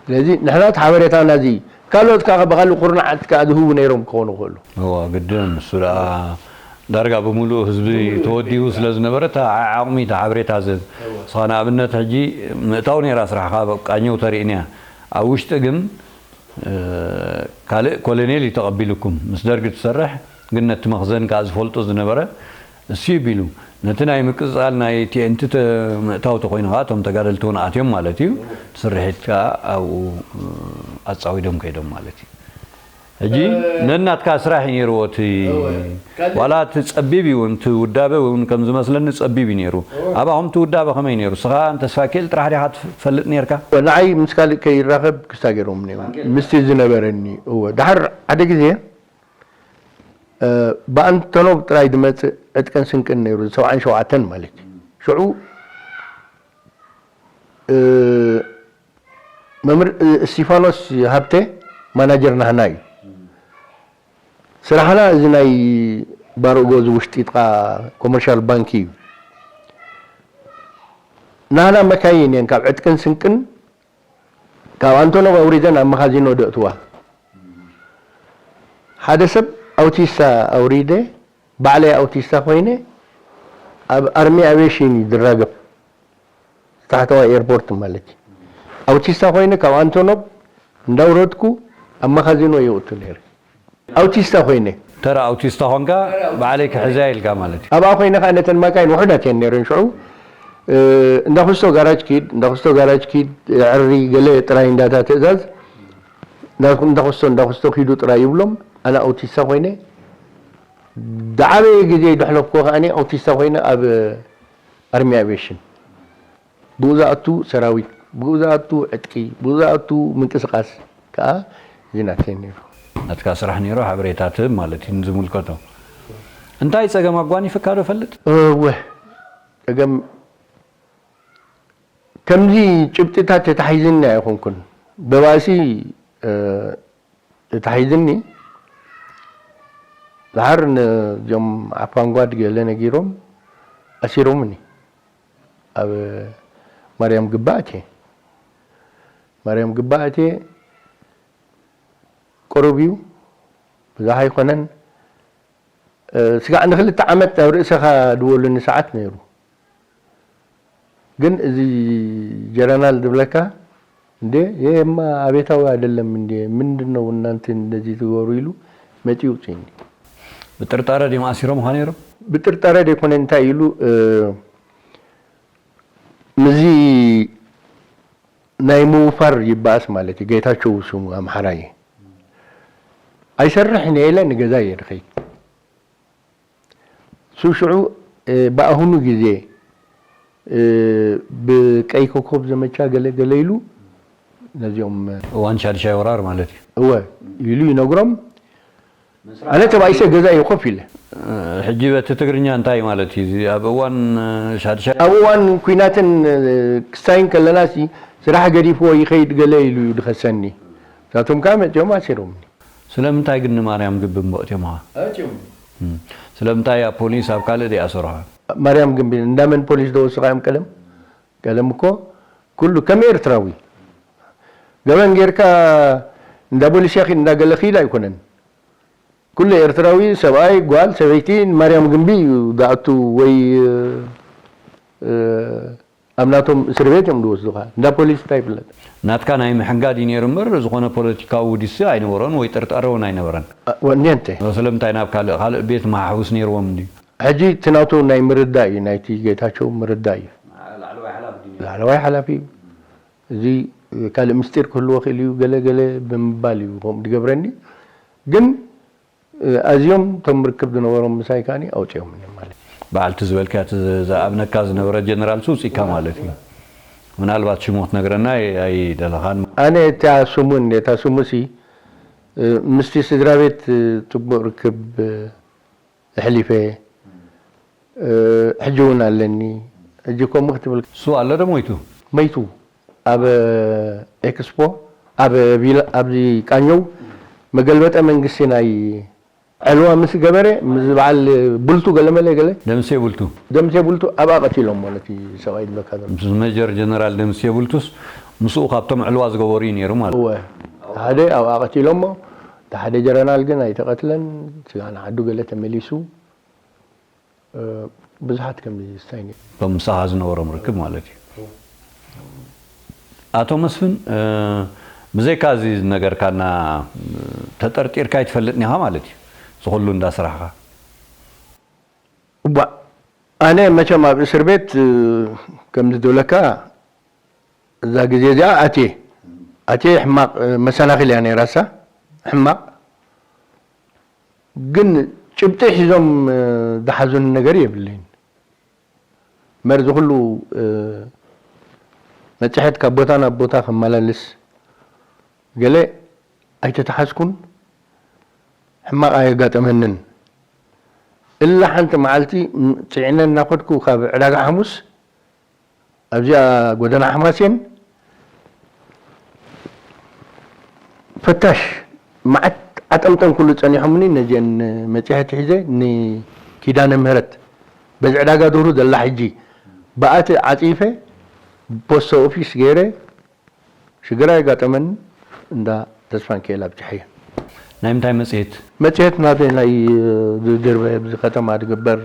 ስለዚ ንሕና እቲ ሓበሬታና እዚ ካልኦት ከዓ ብካልእ ኩርናዓት ከዓ ዝህቡ ነይሮም ክኾኑ ይኽእሉ። እዋ ግድን ንሱ ደኣ ዳርጋ ብምሉእ ህዝቢ ተወዲቡ ስለ ዝነበረ እታ ዓቕሚ እታ ሓበሬታ ዝህብ ንስኻ ንኣብነት ሕጂ ምእታው ነይራ ስራሕካ ቃኘው ተርእን እያ ኣብ ውሽጢ ግን ካልእ ኮሎኔል እዩ ተቐቢሉኩም ምስ ደርጊ ትሰርሕ ግን ነቲ መኽዘን ከኣ ዝፈልጦ ዝነበረ እሱ እዩ ቢሉ ነቲ ናይ ምቅጻል ናይ ቲ ኤን ቲ ተ-፣ ምእታው ተኾይኑ ኸዓ እቶም ተጋደልቲ እውን ኣትዮም ማለት እዩ። ስርሒት ከኣ ኣብኡ፣ እ፣ ኣጻዊዶም ከይዶም ማለት እዩ። ሕጂ እ፣ ነናትካ ስራሕ እዩ ነይርዎ እቲ፣ እወ። ካልእ ዋላ እቲ ጸቢብ እዩ እውን፣ እቲ ውዳበ እውን ከም ዝመስለኒ ጸቢብ እዩ ነይሩ። እወ። ኣባኹም እቲ ውዳበ ከመይ ነይሩ? ንስኻ ተስፋኪኤል ጥራሕ ዲኻ ትፈልጥ ነይርካ? ንዓይ ምስ ካልእ ከይራኸብ ክስታ ገይሮም ነይሩ። ምስቲ ዝነበረኒ፣ እወ። ድሓር ሓደ ግዜ፣ እ፣ ብኣንቶኖቭ ጥራይ ዝመጽእ ዕጥቅን ስንቅን ነይሩ፣ ሰብዓን ሸውዓተን ማለት እዩ። ሽዑ፣ እ፣ መምህር፣ እ፣ እስቲፋኖስ ሃብተ ማናጀር ናህና እዩ። ስራሕና እዚ ናይ ባርእ ጎዝ ውሽጢ ጥቓ ኮመርሻል ባንኪ እዩ። ናህና መካይን እየን ካብ ዕጥቅን ስንቅን ካብ ኣንቶኖቭ ኣውሪደን ኣብ መኻዚኖ ደእትዋ። ሓደ ሰብ ኣውቲስታ ኣውሪደ፣ ባዕለይ ኣውቲስታ ኮይነ፣ ኣብ ኣርሚ ኣቪዬሽን እዩ ዝራገፍ። ታሕተዋይ ኤርፖርት ማለት እዩ። ኣውቲስታ ኮይነ ካብ ኣንቶኖቭ እንዳውረድኩ ኣብ መኻዚኖ የእቱ ነይረ። ኣውቲስታ ኮይነ። ተራ ኣውቲስታ ኾንካ፣ ባዕለይ ክሕዛ ኢልካ ማለት እዩ። ኣብኣ ኮይነ ከዓ ነተን መካይን ውሑዳት እየን ነይረን ሽዑ። እ፣ እንዳ ኩስቶ ጋራጅ ኪድ፣ እንዳ ኩስቶ ጋራጅ ኪድ፣ ዕሪ ገለ ጥራይ እንዳታ ትእዛዝ። እንዳ፣ እንዳ ኩስቶ፣ እንዳ ኩስቶ ኪዱ ጥራይ ይብሎም። ኣነ ኣውቲስታ ኮይነ። ዝዓበየ ግዜ ዝሕለፍኩዎ ከዓኒ ኣውቲስታ ኮይነ ኣብ ኣርሚ ኣቪዬሽን። ብኡ ዝኣቱ ሰራዊት፣ ብኡ ዝኣቱ ዕጥቂ፣ ብኡ ዝኣቱ ምንቅስቃስ ከኣ እዚ ናተይ ነይሩ። ናትካ ስራሕ ነይሩ ሓበሬታ ትህብ ማለት እዩ ንዝምልከቶ። እንታይ ጸገም ኣጓኒፍካ ዶ ፈልጥ? እወ፣ ጸገም ከምዚ ጭብጥታት ተታሒዝኒ ኣይኮንኩን። ብባእሲ፣ እ፣ ተታሒዝኒ፣ ድሓር ነዚኦም ዓፋንጓድ ገለ ነጊሮም ኣሲሮምኒ። ኣብ ማርያም ግባ ኣትየ። ማርያም ግባ ኣትየ፣ ቅሩብ እዩ፣ ብዙሕ ኣይኮነን። እ፣ ስጋዕ ንክልተ ዓመት ኣብ ርእሰኻ ድወሉኒ ሰዓት ነይሩ። ግን እዚ ጀረናል ዝብለካ፣ "እንዴ፣ ይሄማ አብዮታዊ አይደለም እንዴ፣ ምንድን ነው እናንተ እንደዚህ ትገሩ?" ኢሉ መጺኡ ውጽእኒ። ብጥርጣረ ድዮም ኣሲሮምኻ ነይሮም? ብጥርጣረ ዘይኮነ እንታይ ኢሉ፣ እ፣ ምዚ ናይ ምውፋር ይበኣስ ማለት እዩ። ጌታቸው ስሙ ኣምሓራይ። ኣይሰርሕን እየ ኢለ ንገዛ እየ ድኸይድ። እሱ ሽዑ፣ እ፣ ብኣሁኑ ግዜ፣ እ፣ ብቀይ ኮከብ ዘመቻ ገለ ገለ ኢሉ ነዚኦም፣ እ፣ እዋን ሻድሻይ ወራር ማለት እዩ። እወ ኢሉ ይነግሮም። ኣነ ተባኢሰ ገዛ እየ ኮፍ ኢለ። እ፣ ሕጂ በቲ ትግርኛ እንታይ ማለት እዩ? እዚ ኣብ እዋን፣ እ፣ ሻድሻይ ኣብ እዋን ኲናትን፣ እ፣ ክስታይን ከለናሲ ስራሕ ገዲፍዎ ይኸይድ ገለ ኢሉ እዩ ድኸሰኒ። ንሳቶም ከኣ መጺኦም ኣሲሮምኒ። ስለምንታይ ግን ንማርያም ግቢ እምበእትዮምኻ? ኣእትዮም። እም። ስለምንታይ ኣብ ፖሊስ ኣብ ካልእ ደይኣሰሩኻ? ማርያም ግቢ እንዳመን ፖሊስ ዶ ወስኻ እዮም ቀለም? ቀለም እኮ ኩሉ ከም ኤርትራዊ ገበን ጌርካ እንዳ ቦሊስያ ኺድ እንዳ ገለ ኺድ ኣይኮነን። ኩሉ ኤርትራዊ ሰብኣይ፣ ጓል፣ ሰበይቲ ንማርያም ግንቢ እዩ ዝኣቱ ወይ፣ እ፣ ኣብ ናቶም እስር ቤት እዮም ዝወስዱኻ። እንዳ ፖሊስ እንታይ ይፍለጥ? ናትካ ናይ ምሕንጋድ እዩ ነይሩ እምበር፣ ዝኾነ ፖለቲካዊ ውዲሲ ኣይነበሮን ወይ ጥርጣረ እውን ኣይነበረን። እ፣ ወ-፣ እንዴ እንተ? ስለምንታይ ናብ ካልእ፣ ካልእ ቤት መሓውስ ነይርዎም እንድዩ? ሕጂ እቲ ናቱ ናይ ምርዳእ እዩ፣ ናይቲ ጌታቸው ምርዳእ እዩ። ላዕለዋይ ሓላፊ ድዩ? ላዕለዋይ ሓላፊ እዩ። እዚ ካልእ ምስጢር ክህልዎ ክእል እዩ፣ ገለ ገለ ብምባል እዩ ከምኡ ዝገብረኒ። ግን፣ እ፣ ኣዝዮም እቶም ርክብ ዝነበሮም ምሳይ ከኣኒ ኣውጺኦምኒ ማለት እዩ። በዓልቲ ዝበልካያ እቲ ዝ-፣ ዝኣምነካ ዝነበረ ጀነራል ሱ ውጺእካ ማለት እዩ። ምናልባት ሽሙ ክትነግረና ኣይ-፣ ኣይደለኻን። ኣነ እታ ስሙን፣ እታ ስሙሲ፣ እ፣ ምስቲ ስድራ ቤት፣ እ፣ ጽቡቕ ርክብ፣ እ፣ ኣሕሊፈ፣ እ፣ ሕጂ እውን ኣለኒ። ሕጂ ከምኡ ክትብል እሱ ኣሎ ዶ ሞይቱ? መይቱ። ኣብ ኤክስፖ፣ ኣብ ቪላ፣ ኣብዚ ቃኘው መገልበጠ መንግስቲ ናይ ዕልዋ ምስ ገበረ፣ ምስ በዓል ቡልቱ ገለመለ ገለ። ደምሴ ቡልቱ። ደምሴ ቡልቱ ኣብኣ ቀቲሎሞ ነቲ ሰብኣይ ዝበካ ዘሎ። ምስ ሜጀር ጀነራል ደምሴ ቡልቱስ ምስኡ ካብቶም ዕልዋ ዝገበሩ እዩ ነይሩ ማለት። እወ። ሓደ ኣብኣ ቀቲሎሞ፣ እቲ ሓደ ጀረናል ግን ኣይተቐትለን፣ ስጋዕ ንዓዱ ገለ ተመሊሱ። እ፣ ብዙሓት ከምዚ ስታይ ነይሩ። እቶም ምሳኻ ዝነበሮም ርክብ ማለት እዩ። ኣቶ መስፍን፣ እ፣ ብዘይካ እዚ ዝነገርካና፣ እ፣ ተጠርጢርካ ኣይትፈልጥን ኢኻ ማለት እዩ፣ እዚ ኩሉ እንዳሰራሕኻ? እባ፣ ኣነ መቸም ኣብ እስር ቤት፣ እ፣ ከም ዝድብለካ እዛ ግዜ እዚኣ ኣትየ፣ ኣትየ ሕማቕ፣ እ፣ መሰናኽል እያ ነይራሳ፣ ሕማቕ። ግን ጭብጢ ሒዞም፣ እ፣ ዝሓዙኒ ነገር የብለይን። መርዚ ኩሉ፣ እ፣ መጽሔት ካብ ቦታ ናብ ቦታ ከመላልስ ገለ ኣይተተሓዝኩን፣ ሕማቕ ኣየጋጠመንን። እላ ሓንቲ መዓልቲ ም-፣ ጽዒነ እናኸድኩ ካብ ዕዳጋ ሓሙስ ኣብዚኣ ጎደና ሓማሴን ፈታሽ መዓት ዓጠምጠም ኩሉ ጸኒሖምኒ። ነዚአን መጽሔት ሒዘ ንኪዳነ ምህረት በዚ ዕዳጋ ዱሩ ዘላ ሕጂ ብኣቲ ዓጺፈ ፖስቶ ኦፊስ ገይረ ሽግር ኣየጋጠመን። እንዳ ተስፋ ሚካኤል ኣብጽሐዮ። ናይ ምንታይ መጽሔት? መጽሔት ናተይ ናይ፣ እ፣ ዝድርበ ኣብዚ ከተማ ዝግበር።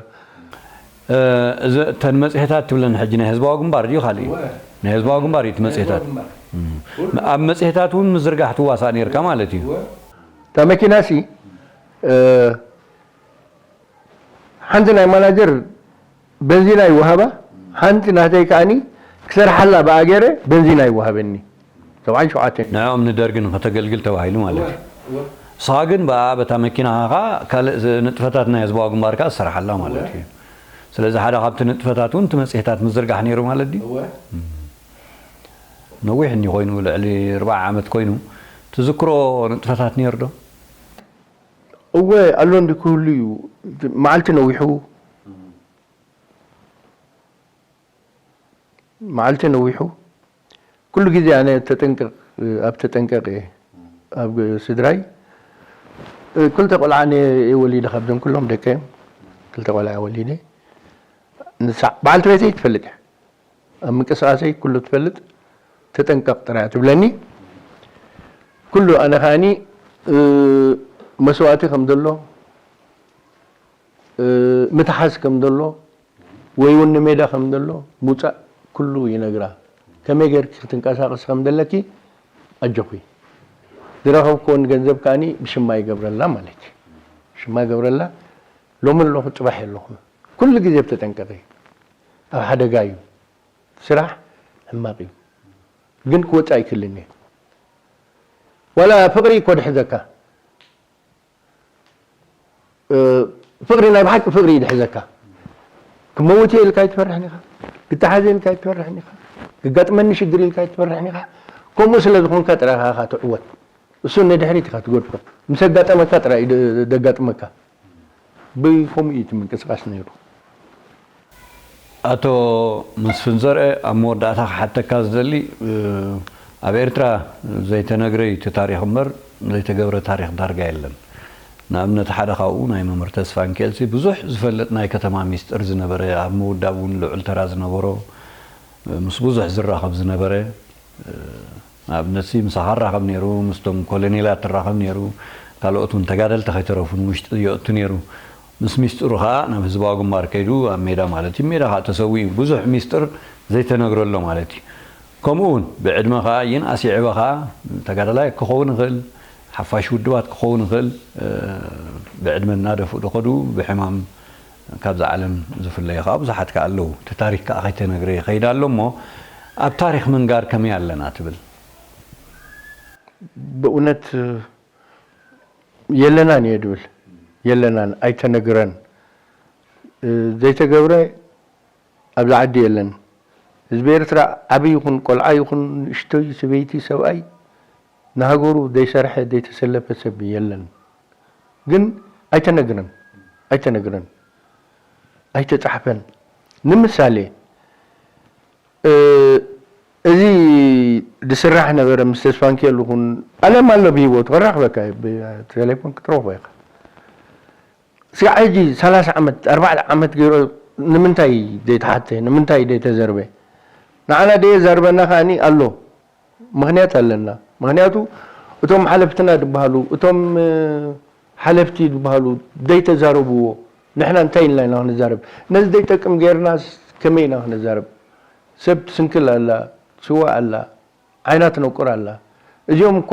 እ፣ እዚ እተን መጽሔታት ትብለን ሕጂ ናይ ህዝባዊ ግንባር ድዩ ካልእ እዩ? እወ። ናይ ህዝባዊ ግንባር እዩ እቲ ናይ መጽሔታት። ህዝባዊ ግንባር። እም። ኣብ መጽሔታት እውን ምዝርጋሕ ትዋሳእ ነርካ ማለት እዩ? እወ። እታ መኪናሲ፣ እ፣ ሓንቲ ናይ ማናጀር በንዚን ኣይወሃባ፣ ሓንቲ ናተይ ከኣኒ ክሰርሓላ ብኣ ገይረ በንዚን ኣይወሃበኒ። ሰብዓን ሸውዓተን። ንዕኦም ንደርጊ ንኸተገልግል ተባሂሉ ማለት እዩ። እወ፣ እወ። ንስኻ ግን ብኣ በታ መኪናኻ ካልእ ዝ-፣ ንጥፈታት ናይ ህዝባዊ ግንባር ከኣ ትሰርሓላ ማለት እወ። እዩ። ስለዚ ሓደ ካብቲ ንጥፈታት እውን እቲ መጽሔታት ምዝርጋሕ ነይሩ ማለት ድዩ? እወ። እም። ነዊሕ እንዲ ኮይኑ፣ ልዕሊ ኣርባዓ ዓመት ኮይኑ፣ ትዝክሮ ንጥፈታት ነይሩ ዶ? እወ፣ ኣሎ እንዲ ክህሉ እዩ። መዓልቲ ነዊሑ። መዓልቲ ነዊሑ። ኩሉ ግዜ ኣነ ተጠንቀቕ፣ ኣብ ተጠንቀቕ እየ። ኣብ ስድራይ፣ ክልተ ቆልዓ እየ ወሊደ፣ ካብዞም ኩሎም ደቀ እዮም። ክልተ ቆልዓ እየ ወሊደ። ንሳ በዓልቲ ቤተይ ትፈልጥ እያ። ኣብ ምንቅስቓሰይ ኩሉ ትፈልጥ፣ ተጠንቀቕ ጥራይ እያ ትብለኒ። ኩሉ ኣነ ከኣኒ፣ እ፣ መስዋእቲ ከም ዘሎ፣ እ፣ ምትሓዝ ከም ዘሎ፣ ወይ እውን ንሜዳ ከም ዘሎ፣ ምውጻእ ኩሉ ይነግራ። ከመይ ጌርኪ ክትንቀሳቐሲ ከም ዘለኪ ኣጆኺ። ዝረኸብክዎ ገንዘብ ከኣኒ ብሽማ ይገብረላ ማለት እዩ። ብሽማ ይገብረላ። ሎሚ ኣለኹ፣ ጽባሕ የለኹን። ኩሉ ግዜ ብተጠንቀቐ። ኣብ ሓደጋ እዩ። ስራሕ ሕማቕ እዩ። ግን ክወጽእ ኣይክእልን እየ። ዋላ ፍቕሪ እኮ ድሕዘካ። እ፣ ፍቕሪ ናይ ብሓቂ ፍቕሪ እዩ ድሕዘካ። ክመውት እየ ኢልካ ኣይትፈርሕን ኢኻ። ክተሓዘ ኢልካ ኣይትፈርሕን ኢኻ። ክጋጥመኒ ሽግር ኢልካ ኣይትፈርሕን ኢኻ። ከምኡ ስለ ዝኾንካ ጥራይ ኢኻ ትዕወት። እሱ ንድሕሪት ኢኻ ትገድፎ። ምስ ኣጋጠመካ ጥራይ እዩ ደ-፣ ደጋጥመካ። ብከምኡ እዩ እቲ ምንቅስቓስ ነይሩ። ኣቶ መስፍን ዘርአ፣ ኣብ መወዳእታ ክሓተካ ዝደሊ፣ እ፣ ኣብ ኤርትራ ዘይተነግረ እዩ እቲ ታሪኽ እምበር ዘይተገብረ ታሪኽ ዳርጋ የለን። ንኣብነት ሓደ ካብኡ ናይ መምህር ተስፋ ሚካኤልሲ ብዙሕ ዝፈልጥ ናይ ከተማ ሚስጥር ዝነበረ፣ ኣብ ምውዳብ እውን ልዑል ተራ ዝነበሮ፣ እ፣ ምስ ብዙሕ ዝራኸብ ዝነበረ፣ እ፣ ንኣብነትሲ ምሳኻ ይራኸብ ነይሩ፣ ምስቶም ኮሎኔላት ትራኸብ ነይሩ፣ ካልኦት እውን ተጋደልቲ ከይተረፉ ንውሽጢ የእቱ ነይሩ። ምስ ሚስጥሩ ኸኣ ናብ ህዝባዊ ግንባር ከይዱ ኣብ ሜዳ ማለት እዩ። ሜዳ ኸኣ ተሰዊኡ። ብዙሕ ሚስጥር ዘይተነግረሎ ማለት እዩ። ከምኡ እውን ብዕድመ ኸኣ ይንኣስ ይዕበ ኸኣ ተጋዳላይ ክኸውን ይኽእል፣ ሓፋሽ ውድባት ክኸውን ይኽእል፣ እ፣ ብዕድመ እናደፍኡ ዝኸዱ ብሕማም ካብዛ ዓለም ዝፍለዩ ኸዓ ብዙሓት ከኣ ኣለዉ። እቲ ታሪኽ ከኣ ከይተነግረ ይኸይድ ኣሎ እሞ፣ ኣብ ታሪኽ ምንጋር ከመይ ኣለና ትብል? በእውነት የለናን እየ ድብል። የለናን፣ ኣይተነግረን። ዘይተገብረ ኣብዚ ዓዲ የለን። ህዝቢ ኤርትራ ዓቢ ይኹን ቆልዓ ይኹን ንእሽቶይ ሰበይቲ ሰብኣይ ንሃገሩ ዘይሰርሐ ዘይተሰለፈ ሰብ የለን። ግን ኣይተነግረን፣ ኣይተነግረን፣ ኣይተጻሕፈን። ንምሳሌ፣ እ፣ እዚ ዝስራሕ ነበረ ምስ ተስፋንኪኤል ይኹን ኣለም ኣሎ ብህይወቱ ክራኽበካ እዩ፣ ብቴሌፎን ክትረኽቦ ኢኻ። ስጋዕ ሕጂ ሰላሳ ዓመት፣ ኣርባዕተ ዓመት ገይሩ ንምንታይ ዘይተሓተ፣ ንምንታይ ዘይተዘርበ? ንዓና ደየ ዘርበና ከኣኒ ኣሎ። ምኽንያት ኣለና። ምኽንያቱ እቶም ሓለፍትና ዝበሃሉ፣ እቶም፣ እ፣ ሓለፍቲ ዝበሃሉ ዘይተዛረብዎ፣ ንሕና እንታይ ኢልና ኢና ክንዛረብ? ነዚ ዘይጠቅም ጌርናስ ከመይ ኢና ክንዛረብ? ሰብ ትስንክል ኣላ፣ ትስዋእ ኣላ፣ ዓይና ትነቁር ኣላ። እዚኦም እኳ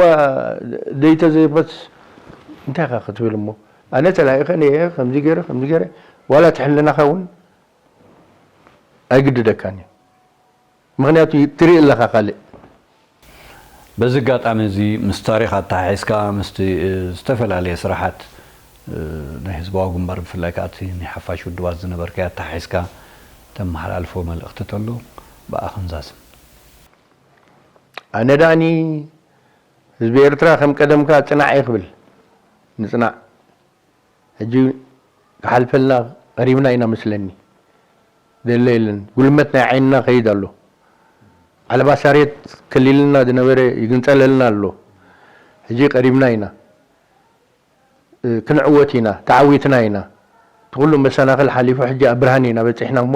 ዘይተዘርበስ እንታይ ኢኻ ክትብል እሞ? ኣነ ተላኢኸ ነየ፣ ከምዚ ገይረ፣ ከምዚ ገይረ፣ ዋላ እቲ ሕልናኻ እውን ኣይግድደካን እዩ። ምኽንያቱ ትርኢ ኣለኻ ካልእ። በዚ ኣጋጣሚ እዚ ምስ ታሪኽ ኣተሓሒዝካ ምስቲ እ፣ ዝተፈላለየ ስራሓት እ፣ ናይ ህዝባዊ ግንባር ብፍላይ ከዓ እቲ ናይ ሓፋሽ ውድባት ዝነበርካዮ ኣተሓሒዝካ ተመሓላልፎ መልእኽቲ ተሎ ብኣ ክንዛዝም። ኣነ ዳኣኒ ህዝቢ ኤርትራ ከም ቀደምካ ጽናዕ እየ ክብል። ንጽናዕ። ሕጂ ክሓልፈልና ቀሪብና ኢና መስለኒ። ደለ የለን። ጉልመት ናይ ዓይንና ከይድ ኣሎ። ዓለባ ሳሬት ከሊልና ዝነበረ ይግንጸለልና ኣሎ። ሕጂ ቀሪብና ኢና። ክንዕወት ኢና፣ ተዓዊትና ኢና። እቲ ኩሉ መሰናኽል ሓሊፉ ሕጂ ኣብ ብርሃን ኢና በጺሕና እሞ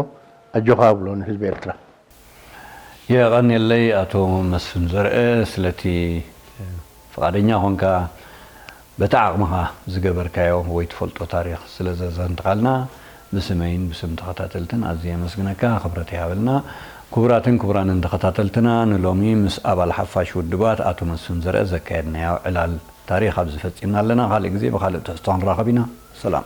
ኣጆኻ ኣብሎ ንህዝቢ ኤርትራ። የቐንየለይ ኣቶ መስፍን ዘርአ ስለቲ ፍቓደኛ ኾንካ በቲ ዓቕምኻ ዝገበርካዮ ወይ ትፈልጦ ታሪኽ ስለ ዘዘንትኻልና ብስመይን ብስም ተኸታተልትን ኣዝየ የመስግነካ፣ ክብረት ይሃበልና። ክቡራትን ክቡራንን ተኸታተልትና ንሎሚ ምስ ኣባል ሓፋሽ ውድባት ኣቶ መስፍን ዘርአ ዘካየድናዮ ዕላል ታሪኽ ኣብዚ ፈጺምና ኣለና። ካልእ ግዜ ብኻልእ ትሕዝቶ ክንራኸብ ኢና። ሰላም።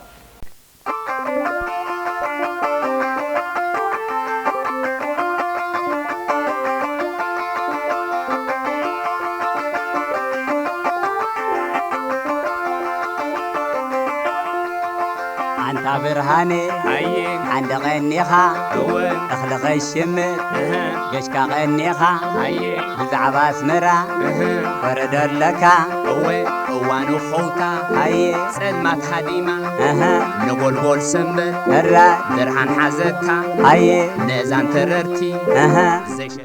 ኣንታ ብርሃነ ኣየ ሓንደ ቀኒኻ እወ እኽሊ ኸሽምት እህ ገሽካ ቀኒኻ ኣየ ብዛዕባ ኣስመራ እህ ወረዶ ኣለካ እወ እዋኑ ኸውታ ኣየ ጸልማት ሃዲማ እህ ነጎልጎል ሰንበት እረ ብርሃን ሓዘካ ኣየ ነዛን ተረርቲ እህ ዘይሸ